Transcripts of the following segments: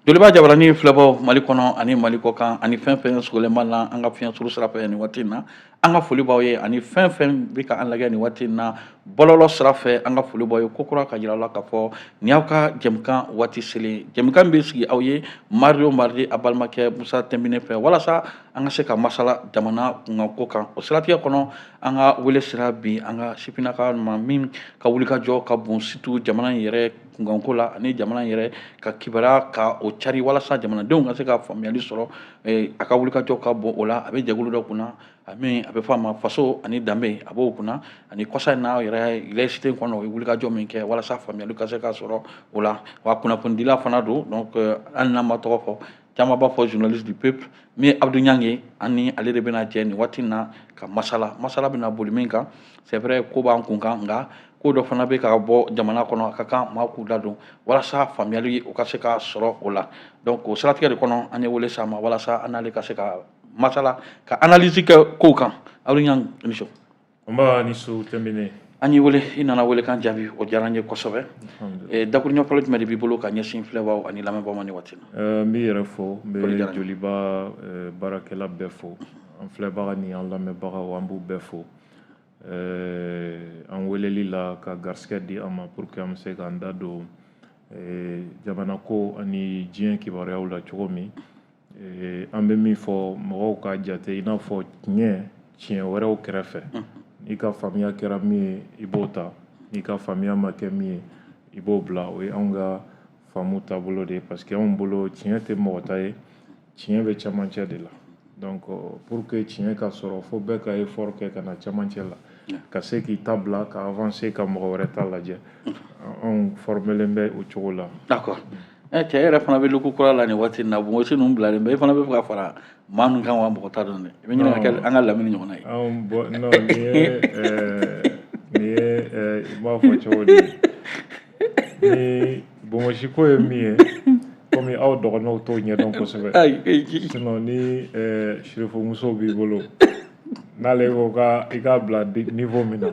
Joliba Jabarani filɛbaw, Mali kɔnɔ ani Mali kɔ kan, ani fɛn fɛn sogolen b'a la an ka fiɲɛ suru sira fɛ nin waati in na, an ka foli b'aw ye. Ani fɛn fɛn bɛ ka an lajɛ nin waati in na bɔlɔlɔ sira fɛ, an ka foli b'aw ye kokura ka jira la k'a fɔ nin y'aw ka jɛmukan waati selen. Jɛmukan bɛ sigi aw ye mardi o mardi, a balimakɛ Musa Tɛnbine fɛ, walasa an ka se ka masala jamana kunkanko kan. O siratigɛ kɔnɔ, an ka wele sira bi an ka sifinnaka ma min ka wulikajɔ ka bon, surtout jamana in yɛrɛ kunkanko la ani jamana in yɛrɛ ka kibaruya ka o cari walasa jamanadenw ka se ka faamuyali sɔrɔ. A ka wulikajɔ ka bon o la. A bɛ jɛkulu dɔ kunna a min a bɛ fɔ a ma Faso ani Danbe, a b'o kunna. Ani kɔsa in na yɛrɛ, laïcité kɔnɔ, o ye wulikajɔ min kɛ walasa faamuyali ka se ka sɔrɔ o la. Wa kunnafonidila fana don. Donc hali n'an ma tɔgɔ fɔ, caman b'a fɔ journaliste du peuple, min ye Abdou Niang. Ani ale de bɛna jɛ nin waati in na ka masala. Masala bɛna boli min kan, c'est vrai, ko b'an kun kan, nka ko dɔ fana bɛ ka bɔ jamana kɔnɔ, a ka kan maa k'u da don walasa faamuyali o ka se ka sɔrɔ o la. Donc o siratigɛ de kɔnɔ, an ye wele s'a ma walasa an n'ale ka se ka masala, ka analyse kɛ kow kan. Abdou Niang, i ni su. Nba, ni su Tɛnbine. An y'i wele, i nana wele kan jaabi, o diyara n ye kosɛbɛ. Dakuruɲɛ fɔlɔ jumɛn de b'i bolo ka ɲɛsin filɛbaw ani lamɛnbaaw ma nin waati na? N b'i yɛrɛ fo, n bɛ Joliba baarakɛla bɛɛ fo, an filɛbaga ni an lamɛnbagaw, an b'u bɛɛ fo an weleli la ka garisɛgɛ di an ma pour que an bɛ se k'an da don jamana ko ani diɲɛ kibaruyaw la cogo min. An bɛ min fɔ, mɔgɔw ka jate i n'a fɔ tiɲɛ tiɲɛ wɛrɛw kɛrɛfɛ. N'i ka faamuya kɛra min ye, i b'o ta. N'i ka faamuya ma kɛ min ye, i b'o bila. O ye anw ka faamu taabolo de ye, parce que anw bolo, tiɲɛ tɛ mɔgɔ ta ye, tiɲɛ bɛ camancɛ de la. Donc pour que tiɲɛ ka sɔrɔ, fo bɛɛ ka effort kɛ ka na camancɛ la, ka se k'i ta bila ka avancer, ka mɔgɔ wɛrɛ ta lajɛ. Anw formelen bɛ o cogo la. D'accord. Cɛ yɛrɛ fana bɛ luku kura la nin waati in na. Bonbonsi ninnu bilalen bɛ, e fana bɛ fɛ ka fara maa ninnu kan wa? Mɔgɔ t'a dɔn dɛ, i bɛ ɲini ka kɛ an ka lamini ɲɔgɔnna ye. Anw bɔn, non, nin ye i b'a fɔ cogo di, ni bonbonsi ko ye min ye, komi aw dɔgɔnɔw t'o ɲɛdɔn kosɛbɛ. Sinon ni sirifumuso b'i bolo, n'ale ko ka i k'a bila niveau min na,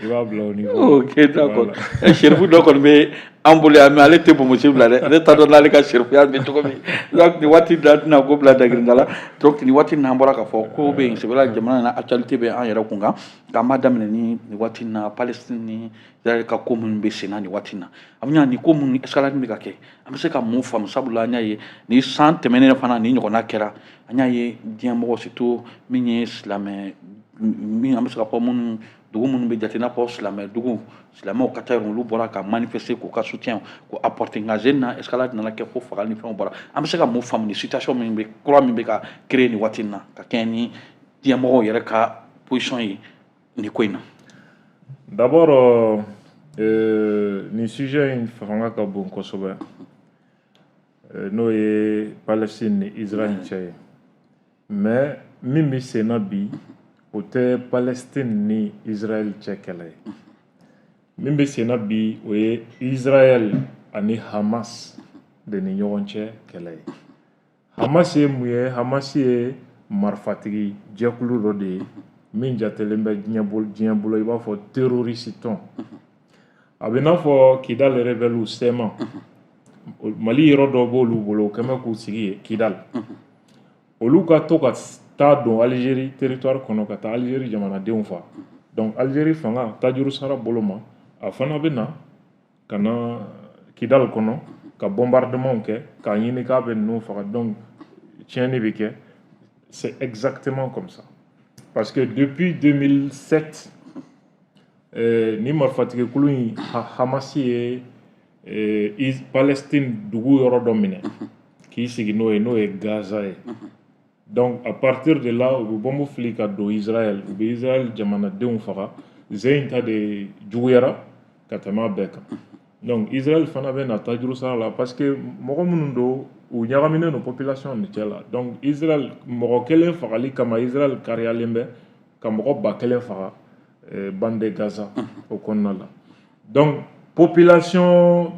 i b'a bila o niveau. Ok, d'accord. Serifu dɔ kɔni bɛ an bolo yan, mais ale tɛ bonbonsi bila dɛ. Ne t'a dɔn n'ale ka serifuya bɛ cogo min. Donc nin waati in na, an tɛna ko bila dagirinda la. Donc nin waati in na, an bɔra k'a fɔ ko bɛ yen, c'est vrai, jamana in na, actualité bɛ an yɛrɛ kun kan. Nka an b'a daminɛ ni nin waati in na, Palestine ni Israël ka ko minnu bɛ sen na nin waati in na. A bɛ ɲa nin ko minnu escalade bɛ ka kɛ, an bɛ se ka mun faamu? Sabula an y'a ye ni san tɛmɛnen fana, nin ɲɔgɔnna kɛra. An y'a ye diɲɛ mɔgɔ, surtout min ye silamɛ, min an bɛ se ka fɔ minnu dugu minnu bɛ jate i n'a fɔ silamɛ dugu, silamɛw ka ca yen, olu bɔra ka manifester k'u ka soutien k'o apporter. Nka zen na, escalade nana kɛ fo fagali ni fɛnw bɔra. An bɛ se ka mun faamu ni situation min bɛ kura min bɛ ka créer nin waati in na, ka kɛɲɛ ni diɲɛmɔgɔw yɛrɛ ka position ye nin ko in na? D'abord, nin sujet in fanga ka bon kosɛbɛ, n'o ye Palestine ni Israël cɛ ye. Mais min bɛ sen na bi, o tɛ Palestine ni Israël cɛ kɛlɛ ye. Min bɛ sen na bi, o ye Israël ani Hamas de ni ɲɔgɔn cɛ kɛlɛ ye. Hamas ye mun ye? Hamas ye marifatigi jɛkulu dɔ de ye min jatelen bɛ diɲɛ bolo i b'a fɔ terroriste tɔn. A bɛ n'a fɔ Kidal rebelle CMA. Mali yɔrɔ dɔ b'olu bolo, o kɛn bɛ k'u sigi yen Kidal. Olu ka to ka taa don Algérie territoire kɔnɔ, ka taa Algérie jamanadenw fa. Donc Algérie fanga tajuru sara bolo ma, a fana bɛ na ka na Kidal kɔnɔ ka bombardement kɛ k'a ɲini k'a bɛ ninnu faga. Donc tiɲɛni bɛ kɛ. C'est exactement comme ça, parce que depuis 2007, ni marifatigikulu in Hamas ye Palestine dugu yɔrɔ dɔ minɛ k'i sigi n'o ye, n'o ye Gaza ye. Donc à partir de là, u bɛ bombe fili ka don Israël, u bɛ Israël jamanadenw faga. Zen ta de juguyara ka tɛmɛ a bɛɛ kan. Donc Israël fana bɛ na tajuru sara la, parce que mɔgɔ minnu don, u ɲagaminen don population de cɛ la. Donc Israël mɔgɔ kelen fagali kama, Israël kariyalen bɛ ka mɔgɔ 1000 faga bande de Gaza o kɔnɔna la. Donc population,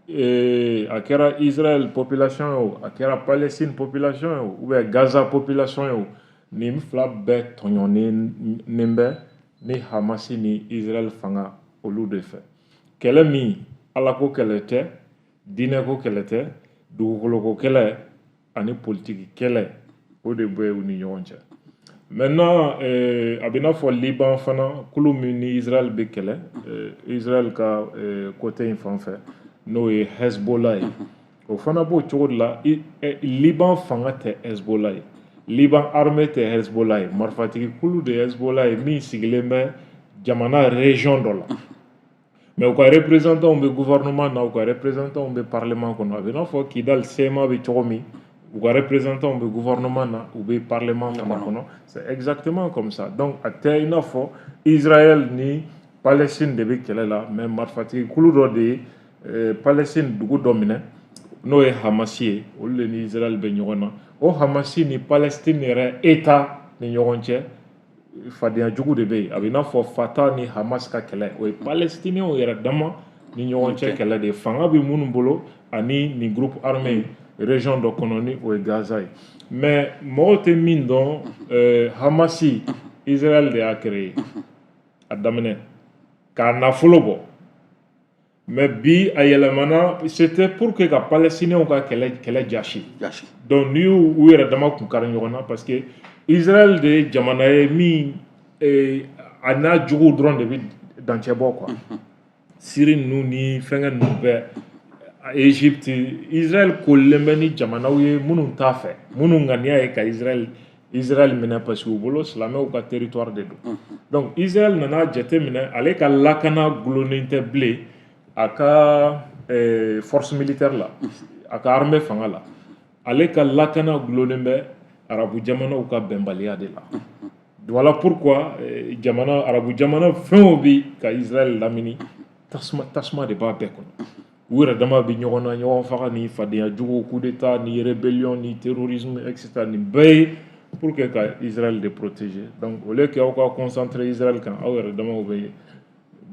a kɛra Israël population ye o, a kɛra Palestine population ye o, ou bien Gaza population ye o, nin fila bɛɛ tɔɲɔnen bɛ ni Hamas ni Israël fanga olu de fɛ. Kɛlɛ min, Ala ko kɛlɛ tɛ, diinɛ ko kɛlɛ tɛ. Dugukoloko kɛlɛ ani politiki kɛlɛ, o de bɛ u ni ɲɔgɔn cɛ. Maintenant, a bɛ n'a fɔ Liban fana, kulu min ni Israël bɛ kɛlɛ, Israël ka côté in fan fɛ, n'o ye Hezbollah ye, o fana b'o cogo de la. Liban fanga tɛ Hezbollah ye, Liban armée tɛ Hezbollah ye, marifatigi kulu de ye Hezbollah ye min sigilen bɛ jamana région dɔ la. Mais u ka représentants bɛ gouvernement na, u ka représentants bɛ parlement kɔnɔ. A bɛ n'a fɔ Kidal CMA bɛ cogo min, u ka représentants bɛ gouvernement na, u bɛ parlement fana kɔnɔ. C'est exactement comme ça. Donc a tɛ i n'a fɔ Israël ni Palestine de bɛ kɛlɛ la, mais marifatigi kulu dɔ de ye Palestine dugu dɔ minɛ, n'o ye Hamasi ye, olu de ni Israël bɛ ɲɔgɔn na. O Hamasi ni Palestine yɛrɛ État ni ɲɔgɔn cɛ, fadenya jugu de bɛ yen. A bɛ i n'a fɔ Fatah ni Hamas ka kɛlɛ, o ye Palestiniens yɛrɛ dama ni ɲɔgɔn cɛ kɛlɛ de ye, fanga bɛ minnu bolo ani nin groupe armé région dɔ kɔnɔ, ni o ye Gaza ye. Mais mɔgɔw tɛ min dɔn, Hamasi, Israël de y'a créé a daminɛ k'a nafolo bɔ, mais bi a yɛlɛmana. C'était pour que ka Palestiniens ka kɛlɛ jasi. Donc n'i y'u u yɛrɛ dama kun kari ɲɔgɔn na, parce que Israël de ye jamana ye min a n'a juguw dɔrɔn de bɛ dancɛ bɔ quoi. Syrie ninnu ni fɛnkɛ ninnu bɛɛ, Égypte, Israël kolilen bɛ ni jamanaw ye minnu t'a fɛ, minnu ŋaniya ye ka Israël minɛ, parce que u bolo silamɛw ka territoire de don. Donc Israël nana jate minɛ, ale ka lakana gulonnen tɛ bilen a ka force militaire la, a ka armée fanga la. Ale ka lakana gulonnen bɛ arabu jamanaw ka bɛnbaliya de la. Voilà pourquoi jamana arabu jamana fɛn o bi ka Israël lamini, tasuma tasuma de b'a bɛɛ kɔnɔ. U yɛrɛ dama bɛ ɲɔgɔn na, ɲɔgɔn faga ni fadenya jugu, coup d'état ni rébellion ni terrorisme, etc. Nin bɛɛ ye pour que ka Israël de protéger. Donc au lieu que aw ka concentrer Israël kan, aw yɛrɛ damaw bɛ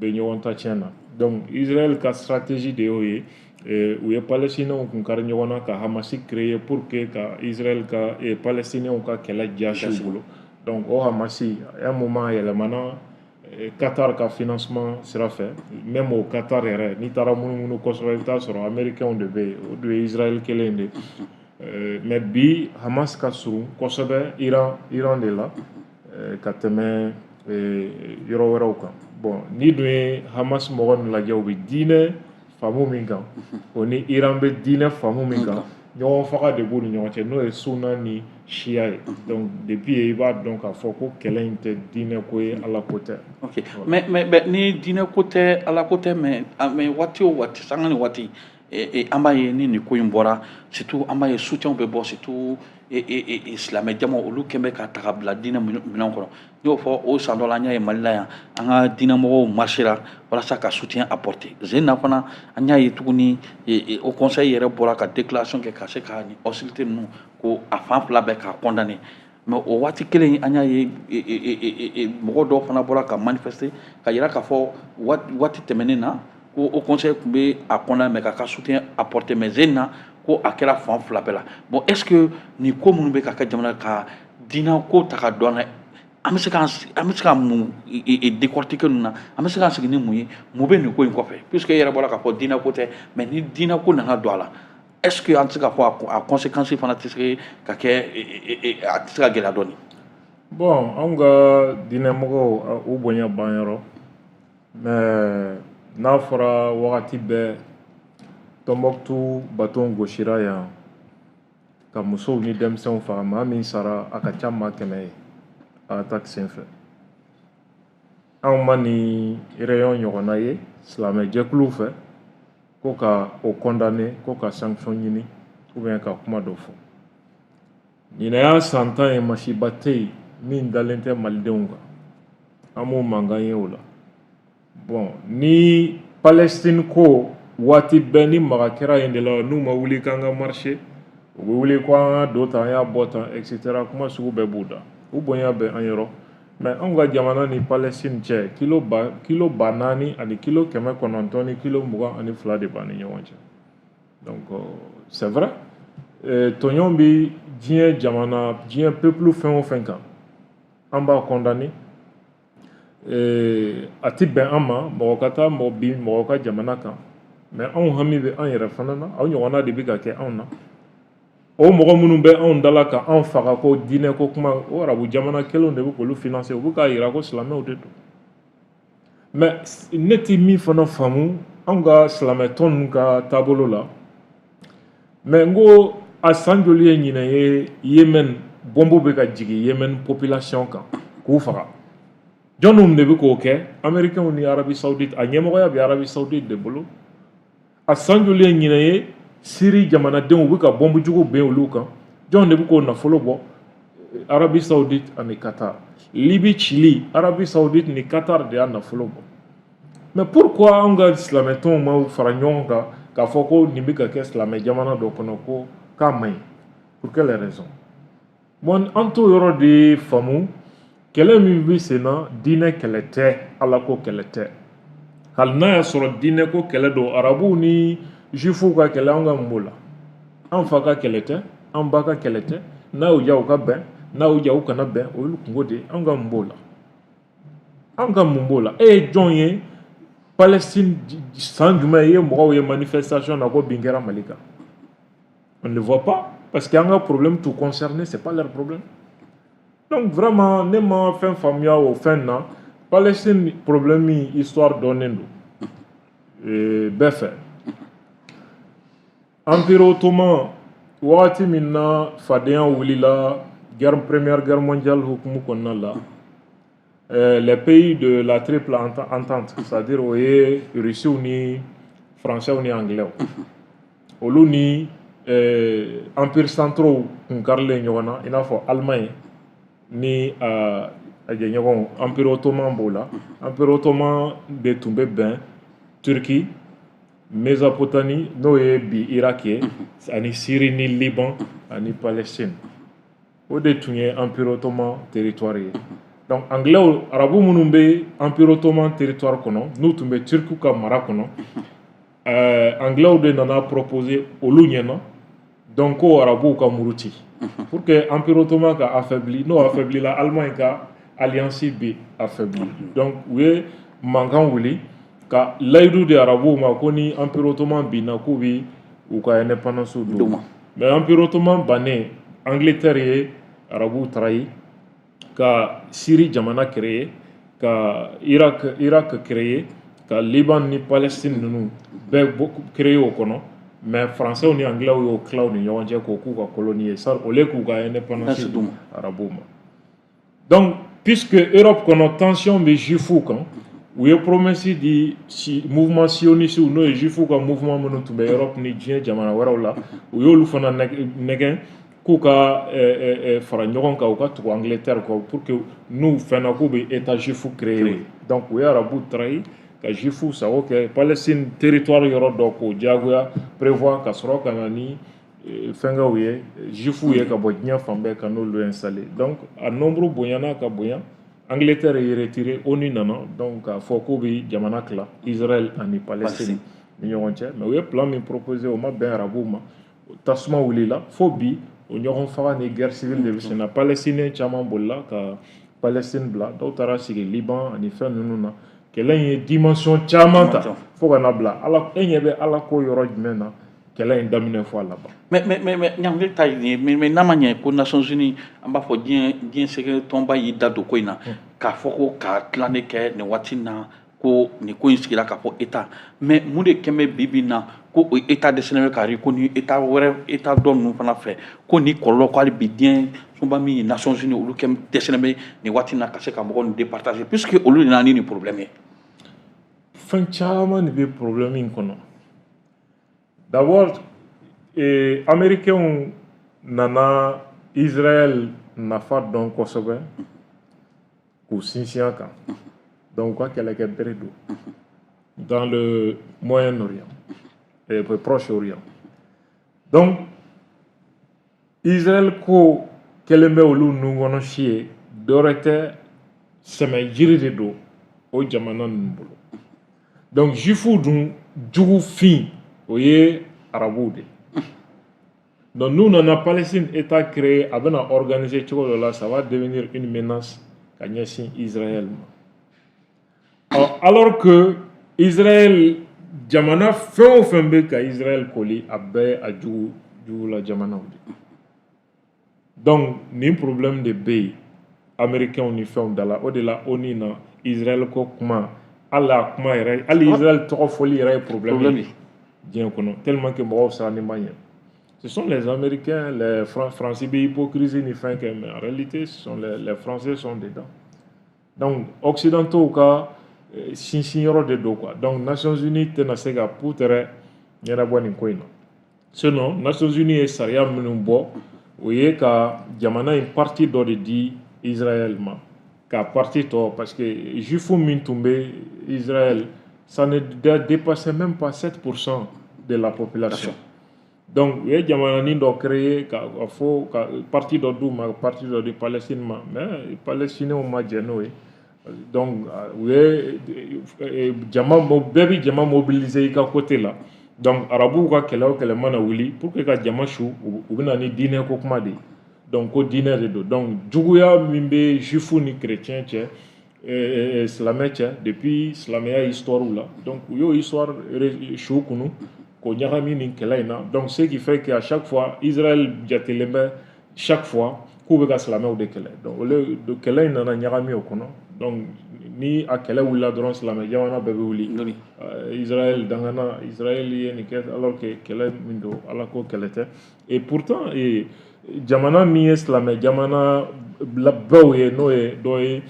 ɲɔgɔn ta tiɲɛ na. Donc Israël ka stratégie de y'o ye. U ye Palestiniens kun kari ɲɔgɔn na ka Hamasi créer pour que ka Israël ka Palestiniens ka kɛlɛ jasi u bolo. Donc o Hamasi, à un moment, yɛlɛmana Qatar ka financement sira fɛ. Même o Qatar yɛrɛ, n'i taara munumunu kosɛbɛ, i bɛ taa sɔrɔ Américains de bɛ yen, o de ye Israël kelen de. Mais bi Hamas ka surun kosɛbɛ Iran de la ka tɛmɛ yɔrɔ wɛrɛw kan. Bon, n'i dun ye Hamas mɔgɔ ninnu lajɛ, u bɛ diinɛ faamu min kan, o ni Iran bɛ diinɛ faamu min kan, ɲɔgɔn faga de b'u ni ɲɔgɔn cɛ, n'o ye Sunna ni Shia ye. Donc depuis yen, i b'a dɔn k'a fɔ ko kɛlɛ in tɛ diinɛ ko ye, Ala ko tɛ. Ok, mais ni diinɛ ko tɛ, Ala ko tɛ, mais waati o waati, sanga ni waati, an b'a ye ni nin ko in bɔra, surtout an b'a ye soutien bɛ bɔ, surtout silamɛ jama, olu kɛn bɛ ka ta ka bila diinɛ minɛn kɔnɔ. N y'o fɔ o san dɔ la, an y'a ye Mali la yan, an ka diinɛmɔgɔw marchera walasa ka soutien apporter. Zen na fana, an y'a ye tuguni, o conseil yɛrɛ bɔra ka déclaration kɛ ka se ka nin hostilité ninnu ko a fan fila bɛɛ k'a condamner. Mais o waati kelen, an y'a ye mɔgɔ dɔw fana bɔra ka manifester ka yira k'a fɔ waati tɛmɛnen na ko o conseil tun bɛ a condamner, mais k'a ka soutien apporter. Mais zen na, ko a kɛra fan fila bɛɛ la. Bon, est ce que nin ko minnu bɛ ka kɛ jamana ka diinɛ ko ta ka don an na, an bɛ se ka mun décortiquer ninnu na? An bɛ se k'an sigi ni mun ye? Mun bɛ nin ko in kɔfɛ? Puisque e yɛrɛ bɔra k'a fɔ diinɛ ko tɛ, mais ni diinɛ ko nana don a la, est ce que an tɛ se k'a fɔ a conséquence fana tɛ se ka kɛ, a tɛ se ka gɛlɛya dɔɔnin? Bon, anw ka diinɛmɔgɔw, u bonya ban yɔrɔ, mais n'a fɔra wagati bɛɛ, Tɔnbɔkutu baton gosira yan ka musow ni denmisɛnw faga, maa min sara, a ka ca maa 100 ye a attaque senfɛ, anw ma nin réunion ɲɔgɔnna ye silamɛjɛkuluw fɛ ko ka o condamner, ko ka sanction ɲini ou bien ka kuma dɔ fɔ. Ɲinɛ y'a san 10 ye, masiba tɛ yen min dalen tɛ malidenw kan, an m'o mankan ye o la. Bon, ni Palestine ko, waati bɛɛ ni maga kɛra yen de la, n'u ma wuli k'an ka marcher, u bɛ wuli ko an ka don tan, an y'a bɔ tan, et cetera. Kuma sugu bɛɛ b'u da, u bonya bɛ an yɔrɔ. Mais anw ka jamana ni Palestine cɛ, kilo 4000 ani kilo 900 ni kilo 22 de b'an ni ɲɔgɔn cɛ. Donc c'est vrai, tɔɲɔn bɛ diɲɛ jamana, diɲɛ peuple fɛn o fɛn kan, an b'a condamner. A ti bɛn an ma mɔgɔ ka taa mɔgɔ bin mɔgɔ ka jamana kan. Mais anw hami bɛ an yɛrɛ fana na, aw ɲɔgɔnna de bɛ ka kɛ anw na. O mɔgɔ minnu bɛ anw da la ka anw faga ko diinɛ ko kuma, o arabu jamana kelenw de bɛ k'olu financer, u bɛ k'a yira ko silamɛw de don. Mais ne tɛ min fana faamu anw ka silamɛtɔn ninnu ka taabolo la, mais n ko a san joli ye ɲinɛ ye, Yémen bɔnbu bɛ ka jigin Yémen population kan k'u faga. Jɔnniw de bɛ k'o kɛ? Américains ni Arabie Saoudite, a ɲɛmɔgɔya bɛ Arabie Saoudite de bolo. A san joli ye ɲinɛ ye, Syrie jamanadenw u bɛ ka bɔnbu jugu ben olu kan, jɔn de bɛ k'o nafolo bɔ? Arabie Saoudite ani Qatar. Libye cili, Arabie Saoudite ni Qatar de y'a nafolo bɔ. Mais pourquoi anw ka silamɛtɔnw ma fara ɲɔgɔn kan k'a fɔ ko nin bɛ ka kɛ silamɛ jamana dɔ kɔnɔ, ko k'a man ɲi? Pour quelle raison? Bon, an t'o yɔrɔ de faamu. Kɛlɛ min bɛ sen na, diinɛ kɛlɛ tɛ, Ala ko kɛlɛ tɛ. Hali n'a y'a sɔrɔ diinɛ ko kɛlɛ don, arabuw ni juifuw ka kɛlɛ, an ka mun b'o la? An fa ka kɛlɛ tɛ, an ba ka kɛlɛ tɛ. N'a y'u diya, u ka bɛn, n'a y'u diya, u kana bɛn, o y'olu kungo de ye. An ka mun b'o la? An ka mun b'o la? E ye jɔn ye? Palestine, san jumɛn i ye mɔgɔw ye manifestation na ko bin kɛra Mali kan? On ne voit pas, parce que an ka problème tout concerné, c'est pas leur problème. Donc vraiment, ne ma fɛn faamuya o fɛn na. Palestine problème min, histoire dɔnnen don bɛɛ fɛ. Empire ottoman, wagati min na fadenya wulila, guerre, Première Guerre mondiale hukumu kɔnɔna la, les pays de la Triple Entente, c'est-à-dire o ye Russiw ni Français ni Anglais, olu ni empire centraux kun karilen ɲɔgɔn na, i n'a fɔ Allemagne ni a jɛɲɔgɔnw, Empire ottoman b'o la. Empire ottoman de tun bɛ bɛn Turquie, Mésopotamie, n'o ye bi Irak ye, ani Syrie ni Liban ani Palestine, o de tun ye Empire ottoman territoire ye. Donc Anglais, arabu minnu bɛ Empire ottoman territoire kɔnɔ, n'u tun bɛ Turku ka mara kɔnɔ, Anglais de nana proposer olu ɲɛna, donc ko arabuw ka muruti pour que Empire ottoman ka affaibli. N'o affaibli la, Allemagne ka alliance bɛ affaibli. Donc u ye mankan wuli ka layidu di arabuw ma ko ni Empire ottoman binna, k'u bi u ka indépendance d'u ma. Mais Empire ottoman bannen, Angleterre ye arabuw trahi ka Syrie jamana créer, ka Irak créer, ka Liban ni Palestine ninnu bɛɛ créer o kɔnɔ. Mais Français ni Anglais y'o tila u ni ɲɔgɔn cɛ k'o k'u ka colonie ye, au lieu k'u ka indépendance d'u ma, arabuw ma. Donc puisque Europe kɔnɔ tension bɛ juifuw kan, u ye promesse di si mouvement sioniste, n'o ye juifuw ka mouvement minnu tun bɛ Europe ni diɲɛ jamana wɛrɛw la, u y'olu fana nɛgɛn k'u ka fara ɲɔgɔn kan, u ka tugu Angleterre kɔ, pour que n'u fɛnna, k'u bɛ état juif créer. Donc u ye arabu trahi ka juifuw sago kɛ Palestine territoire yɔrɔ dɔ k'o diyagoya prévoir, ka sɔrɔ ka na ni fɛnkɛw ye, juifuw ye ka bɔ diɲɛ fan bɛɛ ka n'olu installer. Donc a nombre bonyana ka bonya, Angleterre ye retiré, ONU nana donc k'a fɔ k'u bɛ jamana tila Israël ani Palestine ni ɲɔgɔn cɛ. Mais u ye plan min proposé, o ma bɛn arabuw ma, tasuma wulila. Fo bi, o ɲɔgɔn faga ni guerre civile de bɛ sen na. Palestinien caman bolila ka Palestine bila, dɔw taara sigi Liban ani fɛn ninnu na. Kɛlɛ in ye dimension caman ta fo ka na bila Ala. E ɲɛ bɛ Ala ko yɔrɔ jumɛn na kɛlɛ in daminɛ fo a laban? Mais ɲangili ta ye nin ye, mais n'a ma ɲɛ ko Nations Unies, an b'a fɔ diɲɛ sɛgɛ tɔnba y'i da don ko in na k'a fɔ ko ka tilanni kɛ nin waati in na, ko nin ko in sigira k'a fɔ état. Mais mun de kɛn bɛ bi bi in na ko o état dɛsɛlen bɛ ka reconnu état wɛrɛ, état dɔ ninnu fana fɛ, ko nin kɔlɔlɔ, ko hali bi diɲɛ sunba min ye Nations Unies, olu kɛ dɛsɛlen bɛ nin waati in na ka se ka mɔgɔ ninnu départager, puisque olu de nana ni nin problème ye? Fɛn caman de bɛ problème in kɔnɔ. D'abord, Américains nana Israël nafa dɔn kosɛbɛ k'u sinsin a kan. Donc u ka kɛlɛkɛ bere don dans le Moyen-Orient et le Proche-Orient. Donc Israël ko kɛlen bɛ olu nun kɔnɔ si ye, dɔwɛrɛ tɛ, sɛmɛ jiri de don o jamana ninnu bolo. Donc juifuw dun jugu fin, o ye arabuw de. Donc n'u nana Palestine état créé, a bɛna organiser cogo dɔ la, ça va devenir une menace ka ɲɛsin Israël ma. Alors que Israël Jamana fɛn o fɛn bɛ ka Israël koli, a bɛɛ a jugu jugula jamanaw de. Donc nin problème de bɛ yen Américains ni fɛnw da la. O de la ONU na, Israël ko kuma, hali a kuma yɛrɛ, hali Israël tɔgɔ fɔli yɛrɛ ye problème ye diɲɛ kɔnɔ, tellement que mɔgɔw sirannen b'a ɲɛ. Ce sont les Américains, les Français bɛ hypocrisie ni fɛn kɛ, mais en réalité ce sont les Français sont dedans. Donc occidentaux ka sinsin yɔrɔ de don quoi. Donc Nations Unies tɛna se ka putere ɲɛnabɔ nin ko in na. Sinon Nations Unies ye sariya minnu bɔ, o ye ka jamana in partie dɔ de di Israël ma, ka partie tɔ, parce que juif min tun bɛ Israël, ça ne dépassait même pas 7% de la population. Donc u ye jamananin dɔ créer ka fɔ ka partie dɔ d'u ma, partie dɔ di Palestine ma, mais Palestiniens ma jɛn n'o ye. Donc u ye jama bɛɛ bi jama mobiliser i ka côté la. Donc arabuw ka kɛlɛ o kɛlɛ mana wuli, pour que ka jama su, u bɛ na ni diinɛ ko kuma de ye. Donc ko diinɛ de don. Donc juguya min bɛ juifu ni chrétien cɛ, silamɛ cɛ, depuis silamɛya histoire la, donc u y'o histoire su kunu k'o ɲagami nin kɛlɛ in na. Donc ce qui fait que à chaque fois Israël jatelen bɛ chaque fois k'u bɛ ka silamɛw de kɛlɛ. Donc olu kɛlɛ in nana ɲagami o kɔnɔ. Donc ni a kɛlɛ wulila dɔrɔn, silamɛ jamana bɛɛ bɛ wuli, Israël dangana, Israël ye nin kɛ, alors que kɛlɛ min don, Ala ko kɛlɛ tɛ. Et pourtant jamana min ye silamɛ jamana baw ye, n'o ye dɔ ye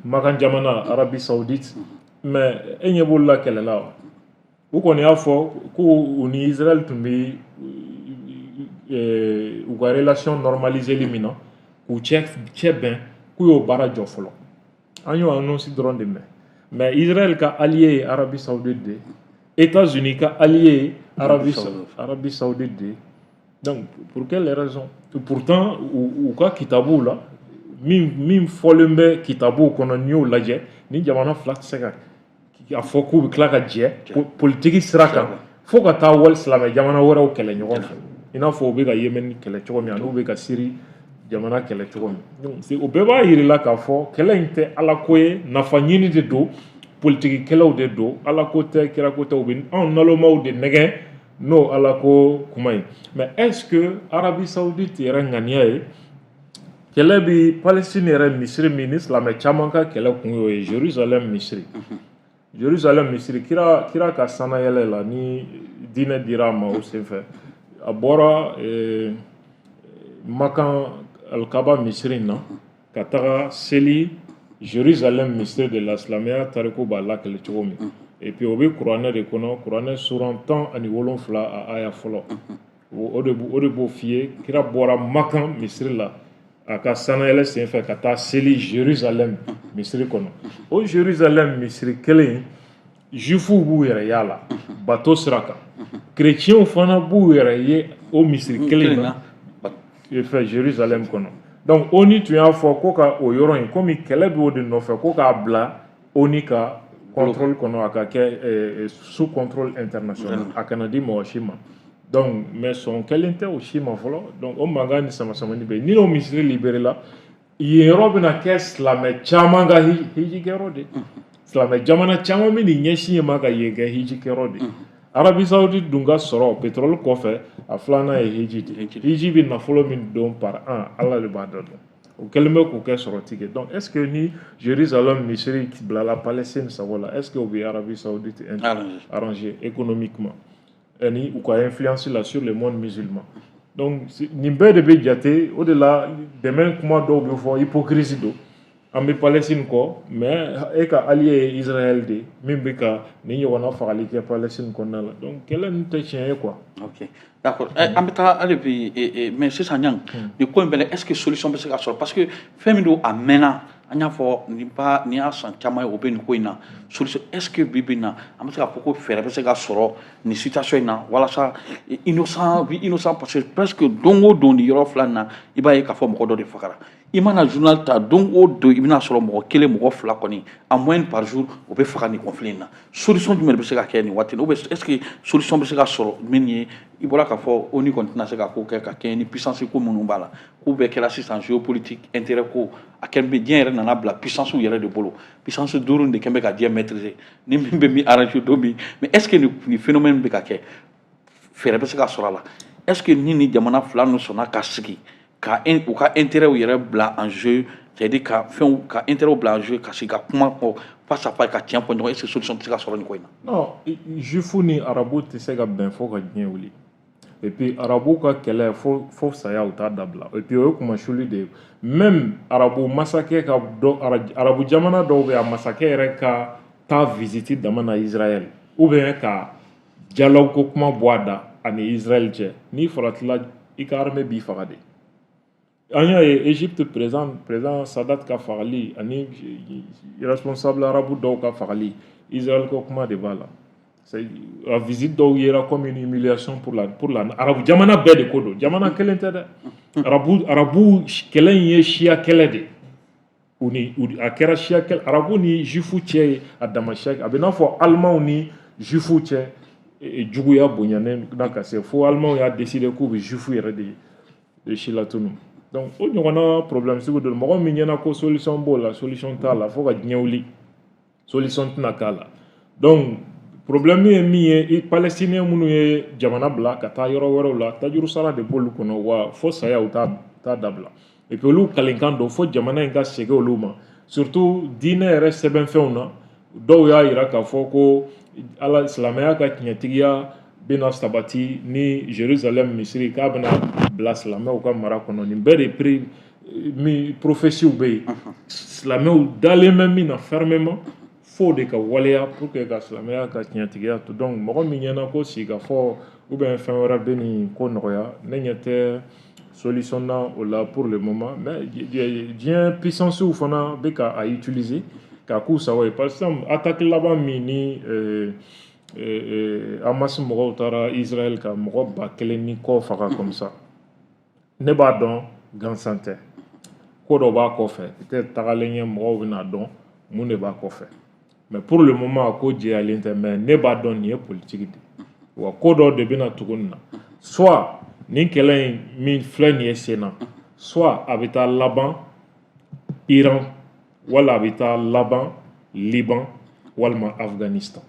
Makan jamana, Arabie Saoudite, mais e ɲɛ b'olu la kɛlɛ la wa? U kɔni y'a fɔ ko u ni Israël tun bɛ u ka relation normaliseli min na, k'u cɛ bɛn, k'u y'o baara jɔ fɔlɔ. An y'o annonce dɔrɔn de mɛn. Mais Israël ka allié ye Arabie Saoudite de ye, États-Unis ka allié ye Arabie Saoudite de ye. Donc pour quelle raison? Pourtant u ka kitabuw la, min fɔlen bɛ kitabuw kɔnɔ, n'i y'o lajɛ, ni jamana fila tɛ se ka a fɔ k'u bɛ tila ka jɛ politiki sira kan fo ka taa wali silamɛ jamana wɛrɛw kɛlɛ ɲɔgɔn fɛ, i n'a fɔ u bɛ ka Yémen kɛlɛ cogo min, ani u bɛ ka Syrie jamana kɛlɛ cogo min. Donc o bɛɛ b'a yir'i la k'a fɔ kɛlɛ in tɛ Ala ko ye, nafa ɲini de don, politiki kɛlɛw de don, Ala ko tɛ, kira ko tɛ. U bɛ anw nalomaw de nɛgɛn n'o Ala ko kuma ye. Mais est ce que Arabie Saoudite yɛrɛ ŋaniya ye kɛlɛ bi Palestine yɛrɛ misiri min ni silamɛ caman ka kɛlɛ kun y'o ye, Jérusalem misiri, Jérusalem misiri, kira ka sanayɛlɛ la ni diinɛ dira a ma, o senfɛ a bɔra Makan Alikaba misiri in na ka taga seli Jérusalem misiri de la. Silamɛya tariku b'a lakale cogo min, et puis o bɛ kuranɛ de kɔnɔ, kuranɛ suran 17, a aya fɔlɔ, o de b'o f'i ye. Kira bɔra Makan misiri la a ka sanayɛlɛ senfɛ ka taa seli Jérusalem misiri kɔnɔ. O Jérusalem misiri kelen, juifuw b'u yɛrɛ y'a la bato sira kan, chrétiens fana b'u yɛrɛ ye o misiri kelen na fɛ Jérusalem kɔnɔ. Donc ONU tun y'a fɔ ko ka o yɔrɔ in, komi kɛlɛ b'o de nɔfɛ, ko k'a bila ONU ka contrôle kɔnɔ, a ka kɛ sous contrôle international, a kana di mɔgɔ si ma. Donc mais sɔn kɛlen tɛ o si ma fɔlɔ. Donc o mankan ni sama-samani bɛ yen. Ni n'o misiri libéré la, yen yɔrɔ bɛna kɛ silamɛ caman ka hijikɛyɔrɔ de. Silamɛ jamana caman bɛ nin ɲɛsin yen ma ka yen kɛ hijikɛyɔrɔ de. Arabie Saoudite dun ka sɔrɔ pétrole kɔfɛ, a filanan ye hiji de. Hiji bɛ nafolo min don par an, Ala de b'a dɔn. O kɛlen bɛ k'o kɛ sɔrɔtigi ye. Donc est ce que ni Jérusalem misiri bilala Palestine sago la, est ce que o bɛ Arabie Saoudite arranger économiquement ani u ka influence la sur le monde musulman? Donc nin bɛɛ de bɛ jate. O de la dɛmɛ kuma dɔw bɛ fɔ, hypocrisie don. An bɛ Palestine kɔ, mais e ka allié ye Israël de min bɛ ka nin ɲɔgɔnna fagali kɛ Palestine kɔnɔna la. Donc kɛlɛ ninnu tɛ tiɲɛ ye quoi. Ok, d'accord. An bɛ taa hali bi, mais sisan ɲan nin ko in bɛɛ, est ce que solution bɛ se ka sɔrɔ? Parce que fɛn min don, a mɛnna, an y'a fɔ nin ba nin y'a san caman ye o bɛ nin ko in na. Solution, est ce que bi bi in na an bɛ se k'a fɔ ko fɛɛrɛ bɛ se ka sɔrɔ nin situation in na walasa innocent bi innocent? Parce que presque don o don nin yɔrɔ fila in na, i b'a ye k'a fɔ mɔgɔ dɔ de fagara. I mana journal ta don o don, i bɛna sɔrɔ mɔgɔ kelen, mɔgɔ fila kɔni en moyenne par jour, o bɛ faga nin conflit in na. Solution jumɛn de bɛ se ka kɛ nin waati in na? Ou bien est ce que solution bɛ se ka sɔrɔ min ye? I bɔra k'a fɔ ONU kɔni tɛna se ka ko kɛ ka kɛɲɛ ni puissance ko minnu b'a la, k'u bɛɛ kɛra sisan géopolitique intérêt ko a kɛlen bɛ diɲɛ yɛrɛ nana bila puissance yɛrɛ de bolo. Puissance duuru de kɛn bɛ ka diɲɛ maîtriser ni min bɛ min arranger don min. Mais est ce que nin phénomène bɛ ka kɛ, fɛɛrɛ bɛ se ka sɔrɔ a la? Est ce que ni jamana fila ninnu sɔnna ka sigi ka u ka intérêt yɛrɛ bila en jeu, c'est à dire ka fɛnw ka intérêt bila en jeu, ka sigi ka kuma kɔ face à face, ka tiɲɛ fɔ ɲɔgɔn ye, est ce que solution tɛ se ka sɔrɔ nin ko in na? Non, jufu ni arabu tɛ se ka bɛn fo ka diɲɛ wuli. Et puis arabu ka kɛlɛ, fo saya, u t'a dabila. Et puis o ye kumasuli de ye. Même arabu masakɛ ka dɔ, arabu jamana dɔw bɛ yen, a masakɛ yɛrɛ ka taa visite dama na Israël, ou bien ka dialogue ko kuma bɔ a da ani Israël cɛ, n'i faratila, i ka armée b'i faga de. An y'a ye Égypte président Sadat ka fagali ani responsable arabu dɔw ka fagali, Israël ko kuma de b'a la. A visite dɔw yera comme une humiliation pour la arabu jamana bɛɛ de ko don, jamana kelen tɛ dɛ. Arabu kɛlɛ in ye siya kɛlɛ de u ni a kɛra siya kɛlɛ arabu ni jufu cɛ ye, a dama siya. A bɛ n'a fɔ alimanw ni jufu cɛ juguya bonyanen na ka se fo alimanw y'a décider k'u bɛ jufu yɛrɛ de si latunu. Donc o ɲɔgɔnna problème sugu dɔ, mɔgɔ min ɲɛna ko solution b'o la, solution t'a la. Fo ka diɲɛ wuli, solution tɛna k'a la. Donc problème ye min ye, palestinien minnu ye jamana bila ka taa yɔrɔ wɛrɛw la, tajuru sara de b'olu kɔnɔ wa fo saya, u t'a dabila. Et puis olu kalenkan don fo jamana in ka segin olu ma, surtout diinɛ yɛrɛ sɛbɛnfɛnw na. Dɔw y'a yira k'a fɔ ko ala silamɛya ka tiɲɛtigiya bɛna sabati ni Jérusalem misiri k'a bɛna bila silamɛw ka mara kɔnɔ. Nin bɛɛ de prix min prophéties bɛ yen, silamɛw dalen bɛ min na fermement, fo de ka waleya pour que ka silamɛya ka tiɲɛtigiya to. Donc mɔgɔ min ɲɛna ko sigikafɔ ou bien fɛn wɛrɛ bɛ nin ko nɔgɔya, ne ɲɛ tɛ solution na o la pour le moment. Mais diɲɛ puissance fana bɛ ka a utiliser k'a k'u sago ye. Par exemple, attaque laban min ni Hamas mɔgɔw taara Israël ka mɔgɔ 1000 ni kɔ faga comme ça, ne b'a dɔn gansan tɛ, ko dɔ b'a kɔfɛ. Peut-être tagalen ɲɛ, mɔgɔw bɛna dɔn mun de b'a kɔfɛ, mais pour le moment a ko jɛyalen tɛ. Mais ne b'a dɔn nin ye politique de wa, ko dɔ de bɛna tugu nin na. Soit nin kɛlɛ in min filɛ nin ye sen na, soit a bɛ taa laban Iran, wala a bɛ taa laban Liban, walima Afghanistan.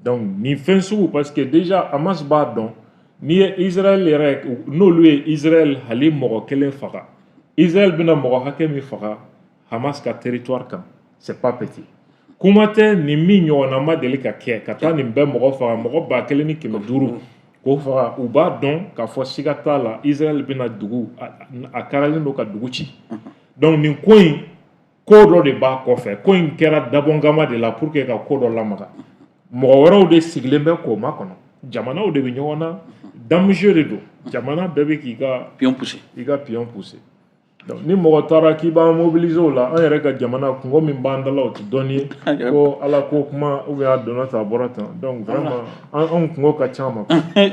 Donc nin fɛn sugu, parce que déjà Hamas b'a dɔn n'i ye Israël yɛrɛ, n'olu ye Israël hali mɔgɔ kelen faga, Israël bɛna mɔgɔ hakɛ min faga Hamas ka territoire kan, c'est pas petit. Kuma tɛ nin min ɲɔgɔnna ma deli ka kɛ, ka taa nin bɛɛ mɔgɔ faga, mɔgɔ 1500 k'o faga. U b'a dɔn k'a fɔ siga t'a la, Israël bɛna dugu a karalen don ka dugu ci. Donc nin ko in, ko dɔ de b'a kɔfɛ. Ko in kɛra dabɔnkama de la pour que ka ko dɔ lamaga. Mɔgɔ wɛrɛw de sigilen bɛ k'o makɔnɔ, jamanaw de bɛ ɲɔgɔn na, danger de don, jamana bɛɛ bɛ k'i ka pion pousser. I ka pion pousser. Donc ni mɔgɔ taara k'i b'an mobiliser o la, an yɛrɛ ka jamana kungo min b'an da la, o tɛ dɔnni ye ko ala ko kuma ou bien a donna tan, a bɔra tan. Donc vraiment anw kungo ka ca ma.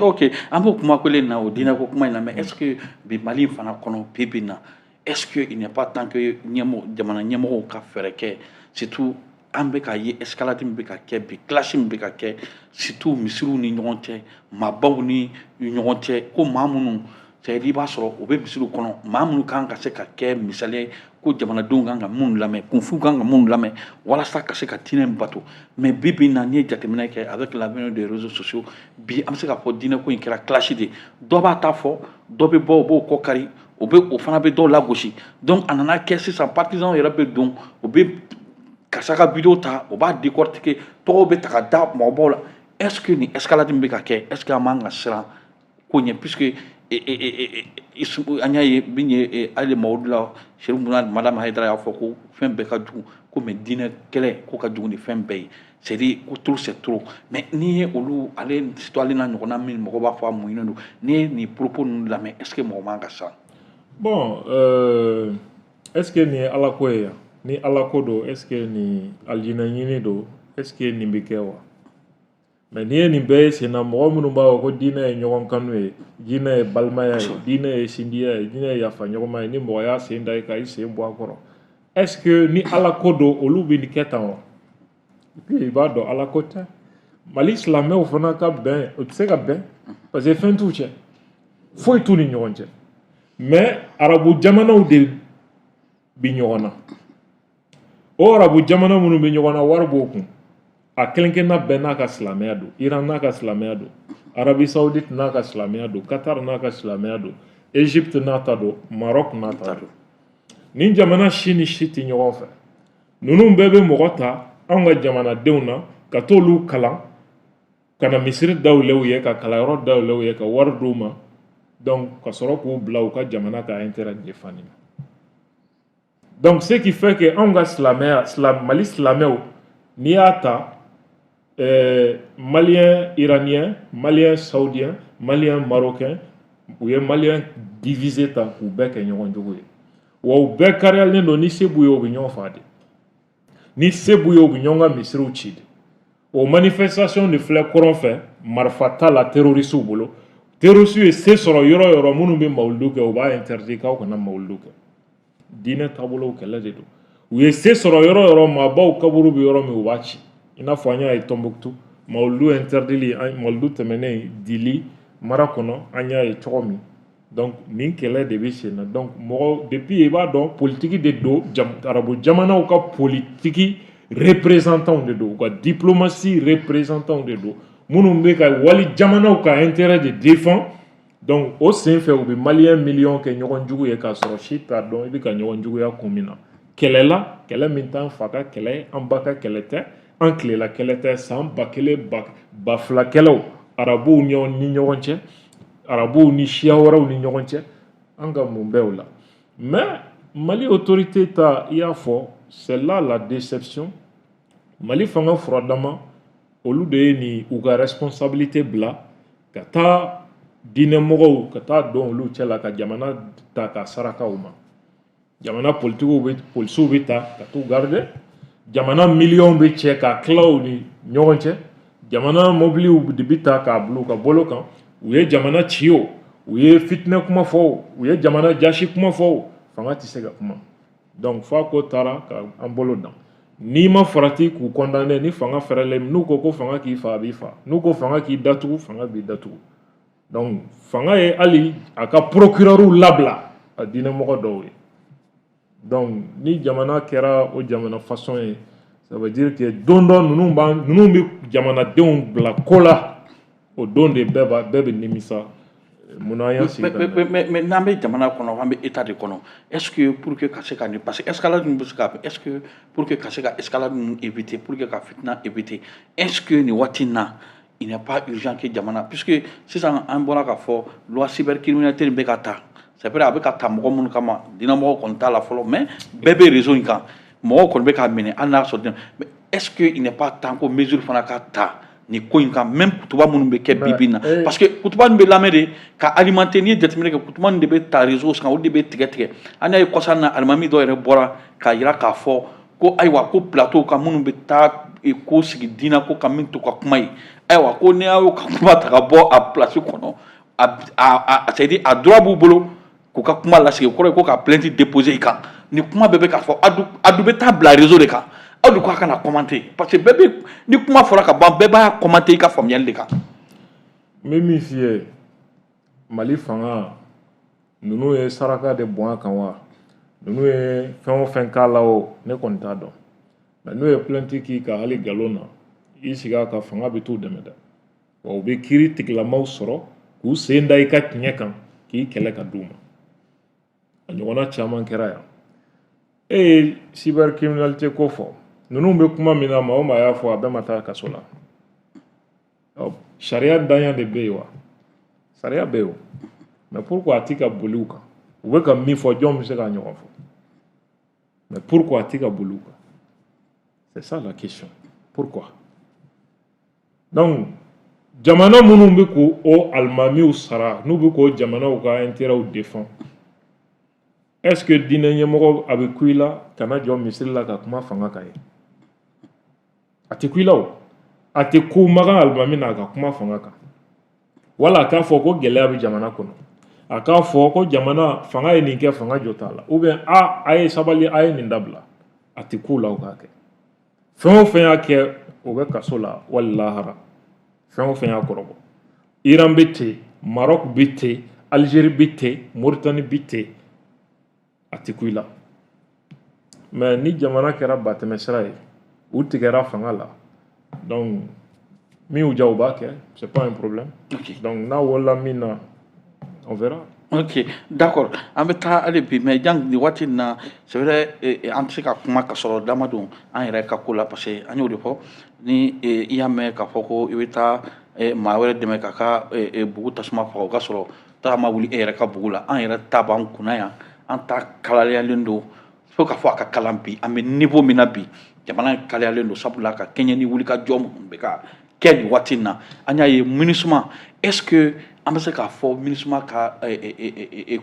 Ok, an b'o kuma kelen na, o diinɛ ko kuma in na. Mais est ce que bi Mali in fana kɔnɔ bi bi in na, est ce que il n'est pas temps que ɲɛmɔgɔ, jamana ɲɛmɔgɔw ka fɛɛrɛ kɛ? Surtout an bɛ ka ye escalade min bɛ ka kɛ bi, clash min bɛ ka kɛ, surtout misiriw ni ɲɔgɔn cɛ, maabaw ni ɲɔgɔn cɛ, ko maa minnu, c'est à dire i b'a sɔrɔ u bɛ misiriw kɔnɔ, maa minnu kan ka se ka kɛ misali ye ko jamanadenw kan ka minnu lamɛn, kunfinw kan ka minnu lamɛn walasa ka se ka diinɛ in bato. Mais bi bi in na, n'i ye jateminɛ kɛ avec l'avènement des réseaux sociaux, bi an bɛ se k'a fɔ diinɛ ko in kɛra clash de ye. Dɔ b'a ta fɔ, dɔ bɛ bɔ, o b'o kɔ kari, o bɛ o fana bɛ dɔw lagosi. Donc a nana kɛ sisan partisans yɛrɛ bɛ don, o bɛ karisa ka vidéo ta, o b'a décortiquer, tɔgɔw bɛ ta ka da mɔgɔbaw la. Est ce que nin escalade min bɛ ka kɛ, est ce que an man ka siran ko ɲɛ? Puisque an y'a ye min ye, hali Mamadu la, Chérif Madame Hayidara y'a fɔ ko fɛn bɛɛ ka jugu ko, mais diinɛ kɛlɛ ko ka jugu ni fɛn bɛɛ ye, c'est à dire ko trop c'est trop. Mais n'i ye olu, ale surtout ale n'a ɲɔgɔnna min mɔgɔ b'a fɔ a muɲunen don, n'i ye nin propos ninnu lamɛn, est ce que mɔgɔ man ka siran? Bon, est ce que nin ye ala ko ye yan? Ni ala ko don, est ce que nin alijinɛ ɲini don? Est ce que nin bɛ kɛ wa? Mais n'i ye nin bɛɛ ye sen na, mɔgɔ minnu b'a fɔ ko diinɛ ye ɲɔgɔn kanu ye, diinɛ ye balimaya ye, diinɛ ye sinjiya ye, diinɛ ye yafa ɲɔgɔnma ye, ni mɔgɔ y'a sen da i kan, i sen bɔ a kɔrɔ, est ce que ni Ala ko don, olu bɛ nin kɛ tan wa? Et puis i b'a dɔn Ala ko tɛ. Mali silamɛw fana ka bɛn, o tɛ se ka bɛn, parce que fɛn t'u cɛ, foyi t'u ni ɲɔgɔn cɛ. Mais arabu jamanaw de bi ɲɔgɔn na. O arabu jamana minnu bɛ ɲɔgɔn na, wari b'o kun. A kelen kelenna bɛɛ n'a ka silamɛya don. Iran n'a ka silamɛya don, Arabie Saoudite n'a ka silamɛya don, Qatar n'a ka silamɛya don, Égypte n'a ta don, Maroc n'a ta don. Nin jamana si ni si tɛ ɲɔgɔn fɛ. Ninnu bɛɛ bɛ mɔgɔ ta anw ka jamanadenw na ka t'olu kalan, ka na misiri dayɛlɛ u ye, ka kalanyɔrɔ dayɛlɛ u ye, ka wari d'u ma. Donc ka sɔrɔ k'u bila u ka jamana ka intérêt défendre. Donc ce qui fait que anw ka silamɛya, Mali silamɛw, n'i y'a ta, malien iranien, malien saoudien, malien marocain, u ye malien divisé tan k'u bɛɛ kɛ ɲɔgɔn jugu ye. Wa u bɛɛ kariyalen don. Ni se b'u ye, u bɛ ɲɔgɔn faga de. Ni se b'u ye, u bɛ ɲɔgɔn ka misiriw ci de. O manifestation de filɛ kɔrɔn fɛ, marifa t'a la terroristew bolo. Terroristew ye se sɔrɔ yɔrɔ o yɔrɔ, minnu bɛ mawuludu kɛ, u b'a interdit k'aw kana mawuludu kɛ. Diinɛ taabolow kɛlɛ de don. U ye se sɔrɔ yɔrɔ o yɔrɔ, maabaw kaburu bɛ yɔrɔ min, u b'a ci. I n'a fɔ an y'a ye Tɔnbukutu, mawuludu interdili, mawuludu tɛmɛnen Dili mara kɔnɔ, an y'a ye cogo min. Donc nin kɛlɛ de bɛ sen na. Donc mɔgɔ depuis, i b'a dɔn, politique de don. Arabu jamanaw ka politique représentants de don, u ka diplomatie représentants de don, minnu bɛ ka wali jamanaw ka intérêt de défend. Donc o sen fɛ, u bɛ malien miliyɔn kɛ ɲɔgɔn jugu ye, k'a sɔrɔ si t'a dɔn i bɛ ka ɲɔgɔn juguya kun min na. Kɛlɛ la, kɛlɛ min t'an fa ka kɛlɛ ye, an ba ka kɛlɛ tɛ, an tilela kɛlɛ tɛ, san 1000, 2000 kɛlɛw, arabuw ni ɲɔgɔn cɛ, arabuw ni siya wɛrɛw ni ɲɔgɔn cɛ, an ka mun bɛ o la? Mais Mali autorité ta, i y'a fɔ, c'est là la déception. Mali fanga furadama, olu de ye nin u ka responsabilité bila ka taa diinɛmɔgɔw, ka taa don olu cɛ la, ka jamana ta ka saraka u ma. Jamana politigiw bɛ, polisiw bɛ ta ka t'u garder, jamana miliyɔn bɛ cɛ ka tila u ni ɲɔgɔn cɛ, jamana mobiliw de bɛ ta k'a bila u ka bolo kan. U ye jamana ci, o u ye fitinɛ kuma fɔ, o u ye jamana jasi kuma fɔ, o fanga tɛ se ka kuma. Donc f'a ko taara ka an bolo dan. N'i ma farati k'u condamner, ni fanga fɛrɛlen, n'u ko ko fanga k'i fa, a b'i fa. N'u ko fanga k'i datugu, fanga b'i datugu. Donc fanga ye hali a ka procureur labila a diinɛmɔgɔ dɔw ye. Donc ni jamana kɛra o jamana façon ye, ça veut dire que don dɔ ninnu b'an, ninnu bɛ jamanadenw bila ko la, o don de bɛɛ b'a bɛɛ bɛ nimisa munna an y'an sigi ka Mais n'an bɛ jamana kɔnɔ, an bɛ état de kɔnɔ, est ce que pour que ka se ka nin, parce que escalade ninnu bɛ se ka, est ce que pour que ka se ka escalade ninnu éviter, pour que ka fitina éviter, est ce que nin waati in na, il n'est pas urgent que jamana, puisque sisan an bɔra k'a fɔ loi cybercriminalité nin bɛ ka ta, c'est vrai, a bɛ ka ta mɔgɔ minnu kama, diinɛmɔgɔw kɔni t'a la fɔlɔ, mais bɛɛ bɛ réseau in kan, mɔgɔw kɔni bɛ k'a minɛ hali n'a sɔrɔ. Mais est ce que il n'est pas temps ko mesure fana ka ta nin ko in kan, même kutuba minnu bɛ kɛ bi bi in na? Parce que kutuba nin bɛ lamɛn de ka alimenter. N'i ye jateminɛ kɛ, kutuba nin de bɛ ta réseau kan, olu de bɛ tigɛ tigɛ. An y'a ye kɔsa in na, alimami dɔ yɛrɛ bɔra k'a jira k'a fɔ ko ayiwa, ko plateau kan, minnu bɛ taa ko sigi diinɛ ko kan, min t'u ka kuma ye, ayiwa, ko n'i y'o ka kuma ta ka bɔ a place kɔnɔ, a c'est à dire a droit b'u bolo k'u ka kuma lasigi. O kɔrɔ ye ko ka plainte déposer i kan. Ni kuma bɛɛ bɛ k'a fɔ, adu bɛ taa bila réseau de kan, aw de ko a kana commenter, parce que bɛɛ bɛ, ni kuma fɔra ka ban, bɛɛ b'a commenter i ka faamuyali de kan. N bɛ min f'i ye, Mali fanga ninnu ye saraka de bɔn a kan wa, ninnu ye fɛn o fɛn k'a la, o ne kɔni t'a dɔn. Mais n'u ye plainte k'i kan hali nkalon na, i sigi a kan, fanga bɛ t'u dɛmɛ dɛ. Wa u bɛ kiiri tigilamaw sɔrɔ k'u sen da i ka tiɲɛ kan, k'i kɛlɛ ka d'u ma. A ɲɔgɔnna caman kɛra yan. E ye cybercriminalité ko fɔ, ninnu bɛ kuma min na, maa o maa y'a fɔ, a bɛɛ ma taa kaso la. Sariya danya de bɛ yen wa, sariya bɛ yen o. Mais pourquoi a ti ka boli u kan? U bɛ ka min fɔ, jɔn bɛ se k'a ɲɔgɔn fɔ? Mais pourquoi a ti ka boli u kan? C'est ça la question, pourquoi? Donc jamana minnu bɛ k'o o alimamiw sara, n'u bɛ k'o jamanaw ka intérêt défend, est ce que diinɛ ɲɛmɔgɔ a bɛ ku i la ka na jɔ misiri la ka kuma fanga kan ye? A tɛ ku i la. O A tɛ ku Makan Alimami na a ka kuma fanga kan, wala a k'a fɔ ko gɛlɛya bɛ jamana kɔnɔ, a k'a fɔ ko jamana fanga ye nin kɛ, fanga jɔ t'a la, ou bien a ye sabali, a ye nin dabila. A tɛ ku la o k'a kɛ. Fɛn o fɛn y'a kɛ, o bɛ kaso la wali lahara. Fɛn o fɛn y'a kɔrɔbɔ, Iran bɛ ten, Maroc bɛ ten, Algérie bɛ ten, Mauritanie bɛ ten, a tɛ ku i la. Mais ni jamana kɛra batɛmɛsira ye, u tigɛra fanga la, donc min y'u diya, u b'a kɛ, c'est pas un problème. Donc n'a wolola min na, on verra. Ok, d'accord. An bɛ taa hali bi, mais jan nin waati in na, c'est vrai, an tɛ se ka kuma ka sɔrɔ da ma don an yɛrɛ ka ko la, parce que an y'o de fɔ, ni i y'a mɛn k'a fɔ ko i bɛ taa maa wɛrɛ dɛmɛ k'a ka bugu tasuma faga, o ka sɔrɔ taga ma wuli e yɛrɛ ka bugu la. An yɛrɛ ta b'an kunna yan, an ta kalayalen don fo k'a fɔ a ka kalan bi. An bɛ niveau min na bi, jamana in kalayalen don, sabula ka kɛɲɛ ni wulikajɔ minnu bɛ ka kɛ nin waati in na, an y'a ye MINUSMA, est ce que an bɛ se k'a fɔ MINUSMA ka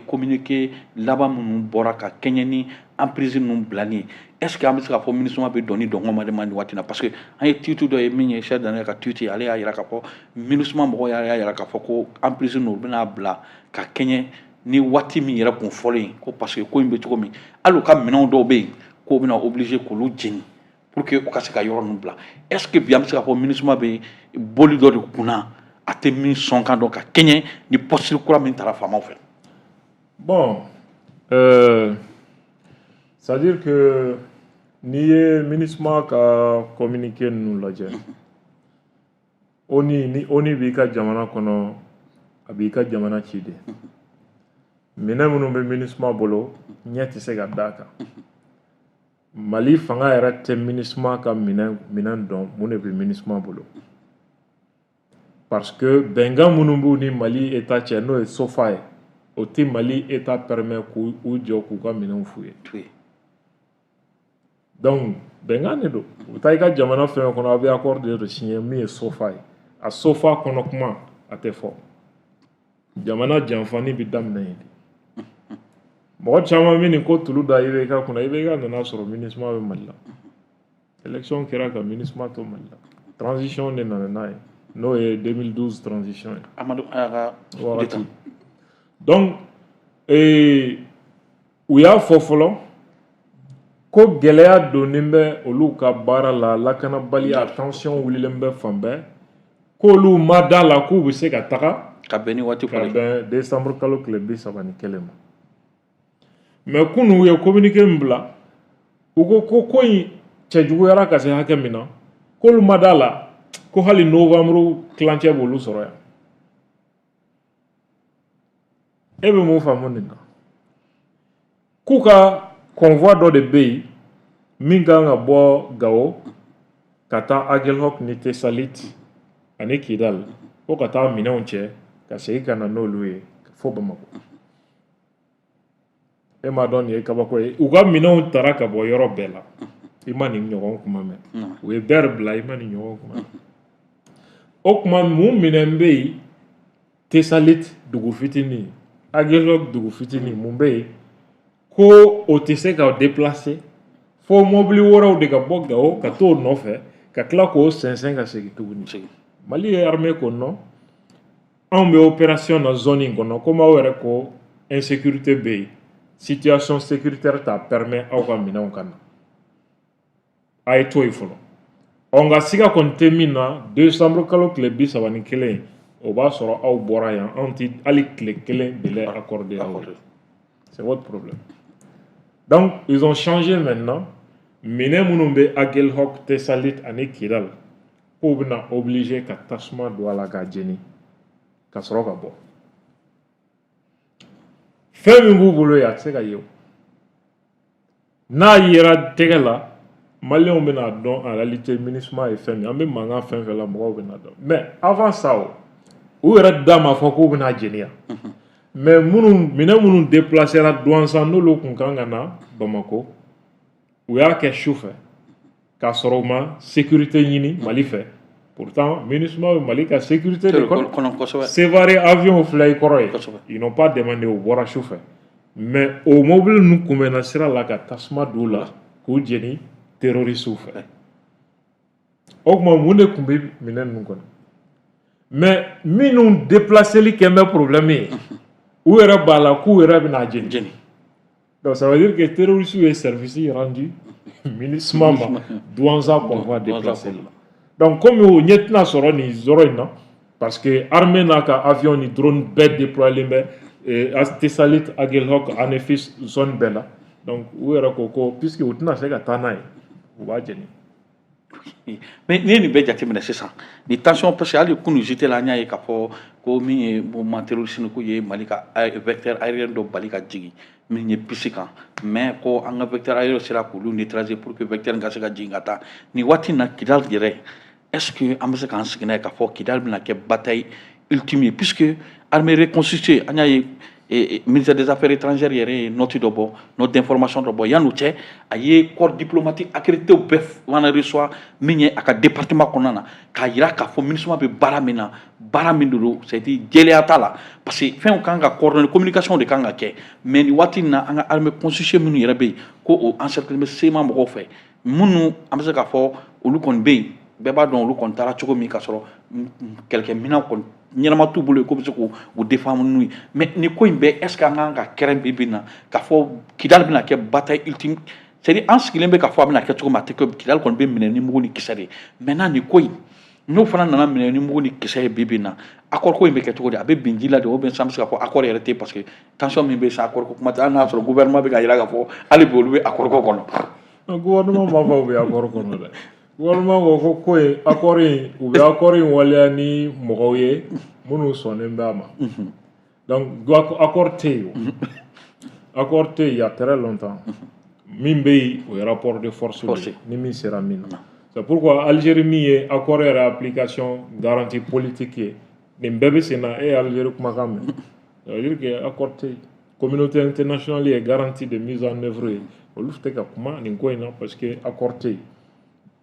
communiqué laban minnu bɔra ka kɛɲɛ ni emprise ninnu bilali ye, est ce que an bɛ se k'a fɔ MINUSMA bɛ dɔn ni dɔngɔ ma nin waati in na? Parce que an ye tweet dɔ ye min ye Cheikh Daniel ka tweet ye, ale y'a jira k'a fɔ MINUSMA mɔgɔw y'a jira k'a fɔ ko emprise ninnu, u bɛna bila ka kɛɲɛ ni waati min yɛrɛ kun fɔlen ko, parce que ko in bɛ cogo min, hali u ka minɛnw dɔw bɛ yen k'o bɛna obligé k'olu jeni pour que u ka se ka yɔrɔ ninnu bila. Est ce que bi an bɛ se k'a fɔ MINUSMA bɛ boli dɔ de kunna, a tɛ min sɔn kan dɔn, ka kɛɲɛ ni posture kura min taara faamaw fɛ? Bon, c'est à dire que n'i ye MINUSMA ka communiqué ninnu lajɛ, ONU, ni ONU b'i ka jamana kɔnɔ, a b'i ka jamana ci de. Minɛn minnu bɛ MINUSMA bolo, ɲɛ tɛ se ka d'a kan. Mali fanga yɛrɛ tɛ MINUSMA ka minɛn dɔn, mun de bɛ MINUSMA bolo, parce que bɛnkan minnu b'u ni Mali État cɛ, n'o ye SOFA ye, o tɛ Mali État permet k'u jɔ k'u ka minɛnw f'u ye. Donc bɛnkan de don. U bɛ taa i ka jamana fɛn kɔnɔ, a bɛ accord de signer min ye SOFA ye. A SOFA kɔnɔ kuma a tɛ fɔ. Jamana janfani bɛ daminɛ yen de. Mɔgɔ caman bɛ nin ko tulu da IBK kunna. IBK nana sɔrɔ MINUSMA bɛ Mali la. Élection kɛra ka MINUSMA to Mali la. Transition de nana n'a ye, n'o ye 2012 transition ye. Amadu Aya ka wagati. Donc u y'a fɔ fɔlɔ ko gɛlɛya donnen bɛ olu ka baara la, lakanabaliya, tension wulilen bɛ fan bɛɛ, k'olu ma da la k'u bɛ se ka taga ka bɛn ni waati ka bɛn décembre kalo tile 31 ma. Mais kunun, u ye communiqué min bila, u ko ko ko in cɛjuguyara ka se hakɛ min na, k'olu ma da la ko hali novembre tilancɛ b'olu sɔrɔ yan. E bɛ mun faamu nin na? K'u ka convoi dɔ de bɛ yen min kan ka bɔ Gawo ka taa Aguelhok ni Tesalit ani Kidal, ko ka taa minɛnw cɛ ka segin ka na n'olu ye fo Bamakɔ. E m'a dɔn nin ye kabako ye. U ka minɛnw tara ka bɔ yɔrɔ bɛɛ la, i ma nin ɲɔgɔn kuma mɛn. U ye bɛɛ bila, i ma nin ɲɔgɔn kuma mɛn. O tuma, mun minɛn bɛ yen Tesalit dugu fitinin, Aguelhok dugu fitinin, mun bɛ yen ko o tɛ se ka déplacer fo mobili wɛrɛw de ka bɔ Gawo ka t'o nɔfɛ, ka tila k'o sɛnsɛn ka segin tuguni? Mali ye armée ko non, anw bɛ opération na zone in kɔnɔ, komi aw yɛrɛ ko insécurité bɛ yen, situation sécuritaire t'a permet aw ka minɛnw ka na, a ye to yen fɔlɔ. Ɔ nka siga kɔni tɛ min na, décembre kalo tile 31, o b'a sɔrɔ aw bɔra yan. Anw tɛ hali tile kelen délai accordé aw ye, c'est votre problème. Donc ils ont changé maintenant. Minɛn minnu bɛ Aguelhok, Tesalit ani Kidal, k'u bɛna obligé ka tasuma don a la k'a jeni ka sɔrɔ ka bɔ. Fɛn min b'u bolo yen, a tɛ se ka ye o. N'a yera tɛgɛ la, maliyɛnw bɛna dɔn en réalité MINUSMA ye fɛn min. An bɛ mankan fɛn fɛn la, mɔgɔw bɛna dɔn. Mais avant ça, o u yɛrɛ da ma fɔ k'u bɛna jeni yan. Mais minnu minɛn minnu déplacera Douentza, n'olu kun kan ka na Bamako, u y'a kɛ su fɛ k'a sɔrɔ u ma sécurité ɲini Mali fɛ. Pourtant MINUSMA bɛ Mali ka sécurité de kɔnɔ. Sévaré avion filɛ i kɔrɔ ye, ils n'ont pas demandé, u bɔra su fɛ. Mais o mobili ninnu kunbɛnna sira la ka tasuma don u la k'u jeni terroristes fɛ. O tuma, mun de tun bɛ minɛn ninnu kɔnɔ? Mais minnu déplaceli kɛ bɛ problème ye, u yɛrɛ b'a la k'u yɛrɛ bɛna jeni. Jeni. Donc ça veut dire que terroristes ye service rendu MINUSMA ma, Douentza convoi déplacé la. Donc comme o ɲɛ tɛna sɔrɔ nin yɔrɔ in na, parce que armée n'a ka avion ni drone bɛɛ déployé bɛ Tessalit, Aguelhok, Anefis, zone bɛɛ la. Donc u yɛrɛ ko puisque u tɛna se ka taa n'a ye, u b'a jeni. Mais n'i ye nin bɛɛ jateminɛ sisan, ni tension, parce que hali kunun JT la, an y'a ye k'a fɔ ko min ye mouvement terroriste k'u ye Mali ka vecteur aérien dɔ bali ka jigin min ye piste kan, mais ko an ka vecteur aérien sera k'olu neutraliser pour que vecteur ka se ka jigin ka taa. Nin waati in na, Kidal yɛrɛ, est ce que an bɛ se k'an sigi n'a ye k'a fɔ Kidal bɛna kɛ bataille ultime ye, puisque armée reconstituée, an y'a ye ministère des Affaires étrangères yɛrɛ ye note dɔ bɔ, note d'information dɔ bɔ, yan'o cɛ a ye corps diplomatique accrédité bɛɛ fana reçoit min ye a ka département kɔnɔna na, k'a yira k'a fɔ MINUSMA bɛ baara min na, baara min de don, c'est à dire jɛlenya t'a la, parce que fɛnw kan ka coordonner, communication de kan ka kɛ. Mais nin waati in na, an ka armée constituée minnu yɛrɛ bɛ yen, ko o encercler bɛ CMA mɔgɔw fɛ, minnu an bɛ se k'a fɔ olu kɔni bɛ yen, bɛɛ b'a dɔn olu kɔni taara cogo min, ka sɔrɔ kɛlɛkɛminɛn kɔni ɲɛnama t'u bolo ko bɛ se k'u défendre n'u ye. Mais nin ko in bɛɛ, est ce que an kan ka kɛrɛn bi bi in na k'a fɔ Kidali bɛna kɛ bataille ultime? C'est à dire an sigilen bɛ k'a fɔ a bɛna kɛ cogo min, a tɛ kɛ. Kidali kɔni bɛ minɛ ni mugu ni kisɛ de ye. Maintenant, nin ko in n'o fana nana minɛ ni mugu ni kisɛ ye bi bi in na, accord ko in bɛ kɛ cogo di? A bɛ bin ji la de, ou bien sisan an bɛ se k'a fɔ accord yɛrɛ tɛ, parce que tension min bɛ yen sisan, accord ko kuma tɛ, hali n'a y'a sɔrɔ gouvernement bɛ ka yira k'a fɔ hali bi olu bɛ accord ko kɔnɔ. Gouvernement m'a fɔ u bɛ accord kɔnɔ dɛ. Gouvernement ko in, accord in, u bɛ accord in waleya ni mɔgɔw ye minnu sɔnnen bɛ a ma. Donc accord tɛ yen, o accord tɛ yen il y a très longtemps. Min bɛ yen, o ye rapport de force de ye, ni min sera min na. C'est pourquoi Algérie min ye accord yɛrɛ application garantie politique ye, nin bɛɛ bɛ sen na. E ye Algérie kumakan mɛn, ça veut dire que accord tɛ yen. Communauté internationale ye garantie de mise en œuvre ye, olu tɛ ka kuma nin ko in na parce que accord tɛ yen.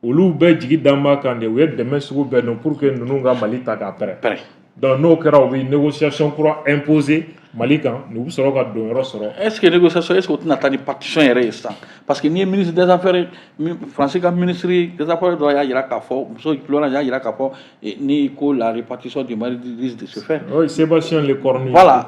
Olu bɛɛ jigi dan b'a kan de, u ye dɛmɛ sugu bɛɛ dɔn pour que ninnu ka Mali ta k'a pɛrɛn. Donc n'o kɛra, u bɛ négociation kura imposer Mali kan, u bɛ sɔrɔ ka don yɔrɔ sɔrɔ. Est ce que négociation, est ce que o tɛna taa ni partition yɛrɛ ye sisan? Parce que n'i ye ministre des Affaires, Faransi ka ministre des Affaires dɔ y'a jira k'a fɔ, muso filanan y'a jira k'a fɔ ni ko la répartition du Mali risque de se faire. Oui, Sébastien Lecornu. Voilà.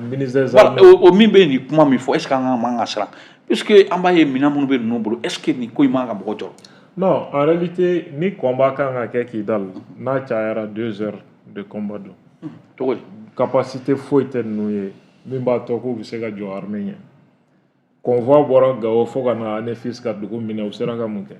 Ministre des Voilà. Armées. O min bɛ nin kuma min fɔ, est ce que an ka man ka siran, puisque an b'a ye minɛn minnu bɛ ninnu bolo, est ce que nin ko in man ka mɔgɔ jɔrɔ? Non, en réalité, ni combat kan ka kɛ Kidal, n'a cayara, 2 heures de combat don. Cogo di? Capacité foyi tɛ ninnu ye min b'a to k'u bɛ se ka jɔ armée ɲɛ. Convoi bɔra Gawo fo ka na Anefis ka dugu minɛ, u sera ka mun kɛ?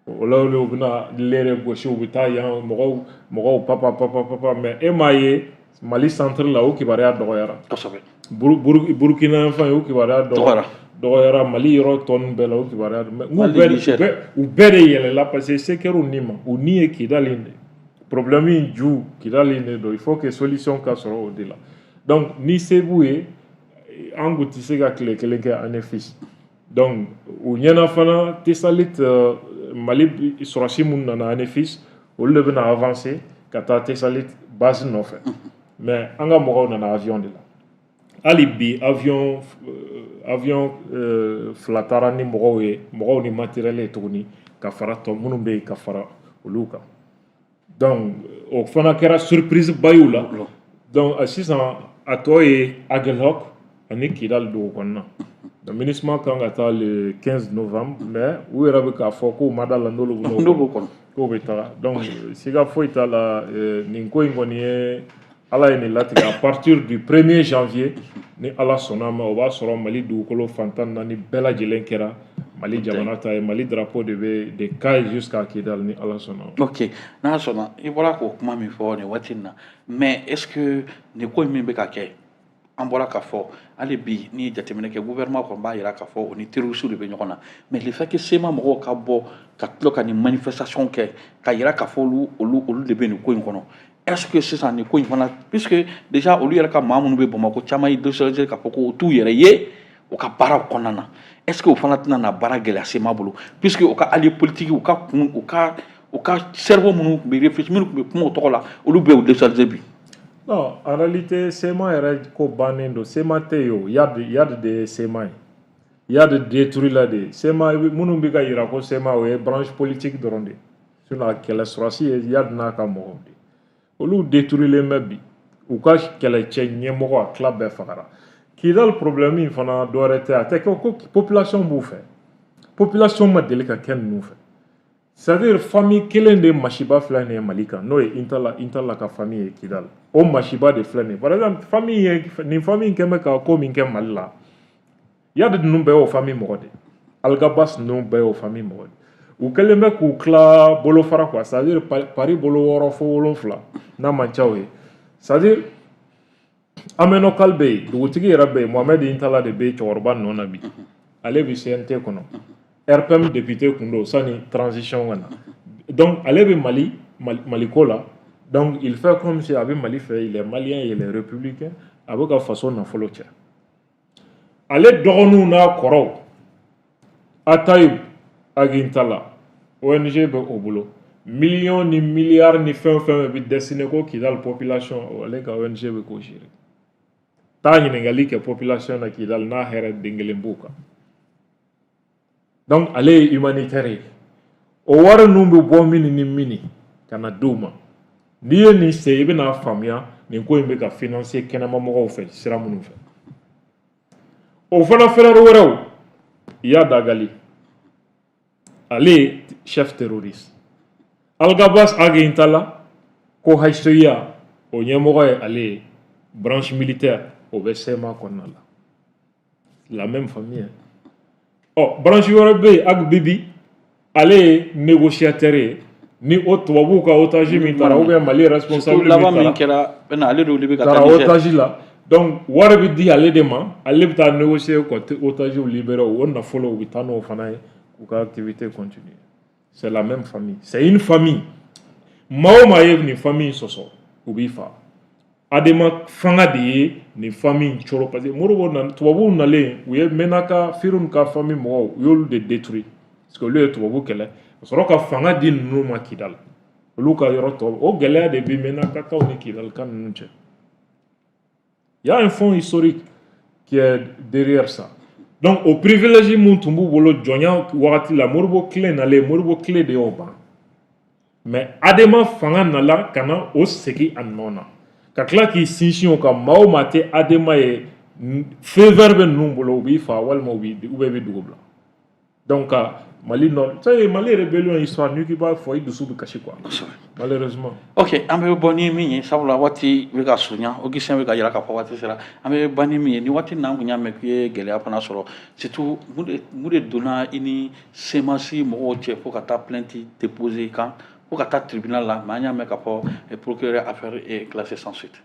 O la, u bɛna lere gosi, u bɛ taa yan, mɔgɔw papa papa papa. Mais e m'a ye Mali centre la, o kibaruya dɔgɔyara. Kosɛbɛ. Burukina yan fan ye, o kibaruya dɔgɔyara. Dɔgɔyara. Mali yɔrɔ tɔ ninnu bɛɛ la, o kibaruya, mais n k'u Mali, bɛɛ Niger. U bɛɛ de yɛlɛla parce que se kɛra u ni ma, u ni ye Kidali in de problème in ju, Kidali in de don. Il faut que solution ka sɔrɔ o de la. Donc ni se b'u ye, an kun tɛ se ka tile kelen kɛ Anefis. Donc u ɲɛna fana, Tessalit, Mali sɔrɔsi minnu nana Anefis, olu de bɛna avancer ka taa Tessalit base nɔfɛ. Mais an ka mɔgɔw nana avion de la. Hali bi, avion fila taara ni mɔgɔw ye, mɔgɔw ni matériel ye tuguni, ka fara tɔ minnu bɛ yen, ka fara olu kan. Donc o fana kɛra surprise ba y'u la. Donc sisan a tɔ ye Aguelhok ani Kidal dugu kɔnɔna. Donc MINUSMA kan ka taa le 15 novembre, mais u yɛrɛ bɛ k'a fɔ k'u ma da la n'olu bɛ n'o b'o kɔnɔ. K'o bɛ taga. Donc siga foyi t'a la, nin ko in kɔni ye Ala ye nin latigɛ. À partir du 1er janvier, ni Ala sɔnna a ma, o b'a sɔrɔ Mali dugukolo fan 14 bɛɛ lajɛlen kɛra Mali jamana ta ye. Mali drapeau de bɛ de Kayes jusqu'à Kidal, ni Ala sɔnna. Ok, n'a sɔnna, i bɔra k'o kuma min fɔ nin waati in na, mais est ce que nin ko in min bɛ ka kɛ, an bɔra k'a fɔ hali bi, n'i ye jateminɛ kɛ, gouvernement kɔni b'a jira k'a fɔ o ni terroristes de bɛ ɲɔgɔn na, mais le fait que CMA mɔgɔw ka bɔ ka tila ka nin manifestation kɛ ka jira k'a fɔ olu de bɛ nin ko in kɔnɔ, est ce que sisan nin ko in fana, puisque déjà olu yɛrɛ ka maa minnu bɛ Bamakɔ, caman ye désolé k'a fɔ ko u t'u yɛrɛ ye u ka baaraw kɔnɔna na, est ce que o fana tɛna na baara gɛlɛya CMA bolo, puisque u ka allié politique, u ka kun, u ka cerveau minnu tun bɛ réfléchir, minnu tun bɛ kuma u tɔgɔ la, olu bɛɛ y'u déstabiliser bi? Non, en réalité, CMA yɛrɛ ko bannen don. CMA tɛ yen o, Iyad, Iyad de ye CMA ye. Iyad détruit la de. CMA minnu bɛ ka yira ko CMA, o ye branche politique dɔrɔn de ye. Sinon a kɛlɛ sɔrɔsi ye Iyad n'a ka mɔgɔw de. Olu détruilen bɛ bi, u ka kɛlɛcɛ ɲɛmɔgɔ, a tila bɛɛ fagara. Kidal problème in fana, dɔwɛrɛ tɛ, a tɛ kɛ ko population b'u fɛ. Population ma deli ka kɛ ninnu fɛ. C'est à dire, famille kelen de masiba filɛ nin ye Mali kan, n'o ye Intalla, Intalla ka famille ye Kidal. O masiba de filɛ nin ye. Par exemple, famille ye nin, famille kɛn bɛ ka ko min kɛ Mali la, Iyad ninnu bɛɛ y'o famille mɔgɔ de, Alghabass ninnu bɛɛ y'o famille mɔgɔ de. U kɛlen bɛ k'u tila bolofara quoi, c'est à dire pari bolo 6 fo 7, n'a man ca o ye. C'est à dire, Amenokal bɛ yen, dugutigi yɛrɛ bɛ yen, Mohamed Intalla de bɛ yen cɛkɔrɔba nɔ na bi. Ale bɛ CNT kɔnɔ, RPM député kun don sani transition ka na. Donc ale bɛ Mali Maliko la. Donc il fait comme si a bɛ Mali fɛ, il est malien, il est républicain, a bɛ ka faso nafolo cɛ. Ale dɔgɔninw n'a kɔrɔw, Atayib Ag Intalla, ONG bɛ o bolo, miliyɔn ni miliyari ni fɛn fɛn bɛ destiné ko Kidal population, ale ka ONG bɛ k'o gérer. Taa ɲininkali kɛ population na Kidal, n'a hɛrɛ den kelen b'o kan. Donc ale ye humanitaire ye. O wari ninnu bɛ bɔ min ni min ka na d'u ma, n'i ye nin sen, i bɛna faamuya nin ko in bɛ ka financer kɛnɛmamɔgɔw fɛ, sira minnu fɛ. O fana frère wɛrɛw, Iyad Ag Ghali, ale ye chef terroriste. Alghabass Ag Intalla ko HCUA, o ɲɛmɔgɔ ye ale ye, branche militaire, o bɛ CMA kɔnɔna la, la même famille. Ɔ, branche wɛrɛ bɛ yen, Ag Bibi, ale ye négociateur ye ni o tubabuw ka otage min taara, ou bien Mali responsable min laban min kɛra ale d'olu bɛ ka taara otage la. Donc wari bɛ di ale de ma, ale bɛ taa négocier ka otage libérer. O nafolo, u bɛ taa n'o fana ye k'u ka activité continuer. C'est la même famille, c'est une famille. Maa o maa ye nin famille sɔsɔ, u b'i fa. Adema fanga de ye nin famille in coro, parce que Modibo na, tubabuw nalen, u ye Menaka Firun ka famille mɔgɔw, u y'olu de détruit, parce que olu ye tubabu kɛlɛ ka sɔrɔ ka fanga di ninnu ma Kidal. Olu ka yɔrɔ tɔ, o gɛlɛya de bɛ Menakakaw ni Kidalika ninnu cɛ. Il y a un fond historique qui est derrière ça. Donc o privilège mun tun b'u bolo jɔnya wagati la, Modibo tile nalen, Modibo tile de y'o ban. Mais Adema fanga nana ka na o segin a nɔ na, ka tila k'i sinsin o kan. Maa o maa tɛ Adema ye, feu vert bɛ ninnu bolo, u b'i fa walima u b'i ou bien i bɛ dugu bila. Donc ka Mali nɔ, ça ye Mali rébellion histoire, n'i k'i b'a fɔ, i dusu bɛ kasi quoi, malheureusement. Ok, an bɛ bɔ ni min ye, sabula waati bɛ ka surunya, Augustin bɛ ka yira k'a fɔ waati sera. An bɛ ban ni min ye, ni waati n'an kun y'a mɛn k'i ye gɛlɛya fana sɔrɔ, surtout mun de donna i ni CMAS mɔgɔw cɛ fo ka taa plainte déposer kan, fo ka taa tribunal la? Mais an y'a mɛn k'a fɔ procureur affaire est classée sans suite.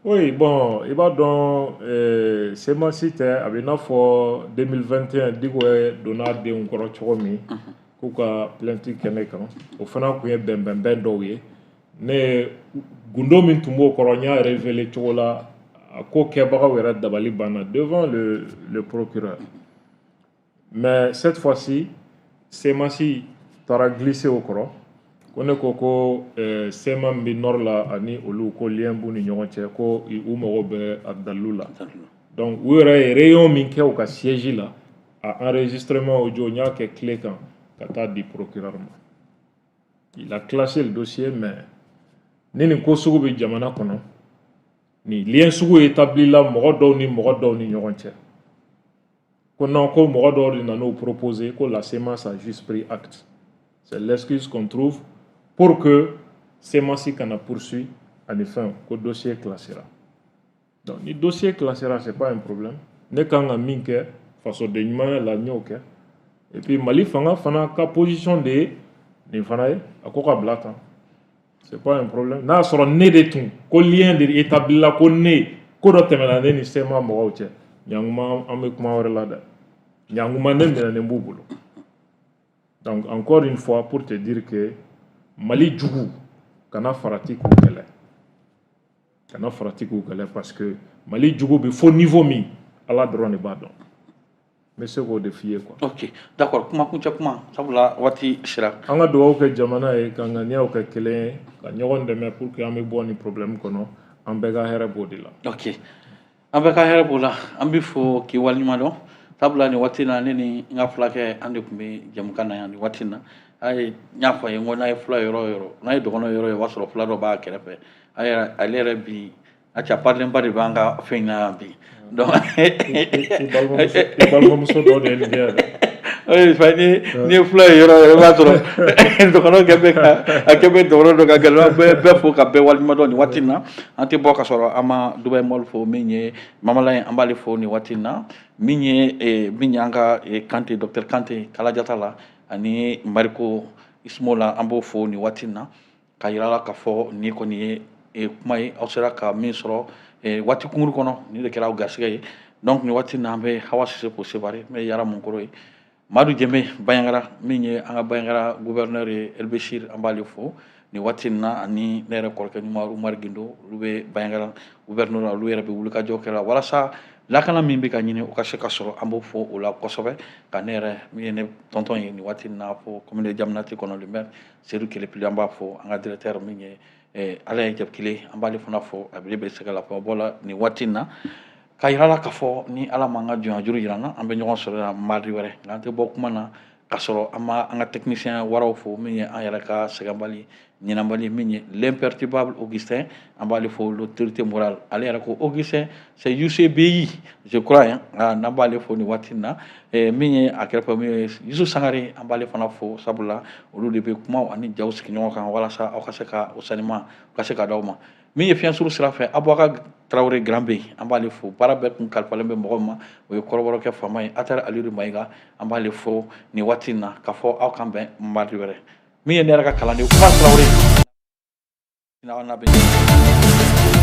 Oui, bon, i b'a dɔn, CMAS tɛ, a bɛ i n'a fɔ 2021 Dicko donna denw kɔrɔ cogo min k'u ka plainte kɛ ne kan, o fana tun ye bɛnbɛnbɛn dɔw ye. Ne ye gundo min tun b'o kɔrɔ, n y'a révélé cogo la, a ko kɛbagaw yɛrɛ dabali banna devant le procureur. Mais cette fois-ci, CMAS taara glisser o kɔrɔ ko ne ko ko CMA min bɛ nord la ani olu, ko lien b'u ni ɲɔgɔn cɛ, ko u mago bɛ a dalilu la. Donc u yɛrɛ ye réunion min kɛ u ka siège la, a enregistrement audio, n y'a kɛ clé kan ka taa di procureur ma. Il a classé le dossier. Mais ni nin ko sugu bɛ jamana kɔnɔ, ni lien sugu établi la mɔgɔ dɔw ni mɔgɔ dɔw ni ɲɔgɔn cɛ, ko non, ko mɔgɔ dɔw de nan'o proposer, ko la CMAS a juste pris acte, c'est l'excuse qu'on trouve pour que CMAS kana poursuit ani fɛn, ko dossier classera. Donc ni dossier classera, c'est pas un problème. Ne kan ka min kɛ fasoden ɲumanya la, n y'o kɛ. Et puis Mali fanga fana ka position de ye nin fana ye, a ko ka bila tan, c'est pas un problème. N'a y'a sɔrɔ ne de tun ko lien de établi la, ko ne ko dɔ tɛmɛna ne ni CMA mɔgɔw cɛ, ɲankuma an bɛ kuma wɛrɛ la dɛ, ɲankuma ne minɛnen b'u bolo. Donc encore une fois, pour te dire que Mali jugu, kana farati k'u kɛlɛ, kana farati k'u kɛlɛ, parce que Mali jugu bɛ fo niveau min, Ala dɔrɔn de b'a dɔn. N bɛ se k'o de f'i ye quoi. Ok, d'accord. Kuma kuncɛ kuma, sabula waati sera. An ka dugawu kɛ jamana ye, ka ŋaniyaw kɛ kelen ye, ka ɲɔgɔn dɛmɛ pour que an bɛ bɔ nin problème kɔnɔ. An bɛɛ ka hɛrɛ b'o de la. Ok, an bɛɛ ka hɛrɛ b'o la. An bɛ fo k'i waleɲuman dɔn. Sabula nin waati na, ne ni n ka fulakɛ, an de tun bɛ jɛmukan na yan nin waati na. A ye, n y'a fɔ a ye n ko n'a ye fula yɔrɔ o yɔrɔ, n'a ye dɔgɔnɔ yɔrɔ ye, o b'a sɔrɔ fula dɔ b'a kɛrɛfɛ. A yɛrɛ, ale yɛrɛ bi a cɛ parilenba de b'an ka fɛn in na yan bi. Donc I balimamuso dɔ de ye nin kɛ yan dɛ. Oye, fa ni ye fula ye yɔrɔ o yɔrɔ, i b'a sɔrɔ dɔgɔnɔ kɛ bɛ ka a kɛ bɛ dɔgɔnɔ dɔ ka gɛlɛn. An bɛ bɛɛ fo ka bɛɛ waleɲuman dɔn nin waati in na. An tɛ bɔ ka sɔrɔ an ma Dubai Mall fo. Min ye Mamala ye, an b'ale fo nin waati in na. Min ye an ka Kante, docteur Kante Kalajata la ani Mariko Ismo la, an b'o fo nin waati in na, ka yira la k'a fɔ nin kɔni ye kuma ye aw sera ka min sɔrɔ waati kunkuru kɔnɔ, nin de kɛra aw garisɛgɛ ye. Donc nin waati in na, an bɛ Hawa Sise fo Sevare, min ye Yara Munkoro ye, Madu Jɛnbe Bayangara, min ye an ka Bayangara gouverneur ye, Elbeshir, an b'ale fo nin waati in na, ani ne yɛrɛ kɔrɔkɛ ɲuman Umar Gindo. Olu bɛ Bayangara gouverneur la, olu yɛrɛ bɛ wulikajɔ kɛ la walasa lakana min bɛ ka ɲini, o ka se ka sɔrɔ. An b'o fo o la kosɛbɛ. Ka ne yɛrɛ min ye ne tonton ye nin waati in na fo commune de Jamanati kɔnɔ, le maire Seydou Kelepili, an b'a fo. An ka directeur min ye Ala ye Jabikile, an b'ale fana fo. A bɛ se ka lafiyabɔ la nin waati in na, ka yira la k'a fɔ ni Ala m'an ka jɔnya juru yira an na, an bɛ ɲɔgɔn sɔrɔ yan mardi wɛrɛ. Nka an tɛ bɔ kuma na k'a sɔrɔ an ma an ka technicien wɛrɛw fo, min ye an yɛrɛ ka sɛgɛnbali ɲinanbali, min ye l'imperturbable Augustin, an b'ale fo, l'autorité morale. Ale yɛrɛ ko Augustin, c'est UCBI, je crois hein. N'an b'ale fo nin waati in na. Min ye a kɛrɛfɛ, min ye Yusuf Sangare, an b'ale fana fo, sabula olu de bɛ kumaw ani jaw sigi ɲɔgɔn kan walasa aw ka se ka o sanima ka se ka d'aw ma. Min ye fiɲɛsuru sira fɛ, Abubakar Tarawele Grand B, an b'ale fo. Baara bɛɛ kun kalifalen bɛ mɔgɔ min ma, o ye kɔrɔbɔrɔkɛ faama ye, Atari Alidu Mayiga, an b'ale fo nin waati in na, k'a fɔ aw kan bɛn mardi wɛrɛ. Min ye ne yɛrɛ ka kalanden Umar Tarawele, n'aw n'a bɛ.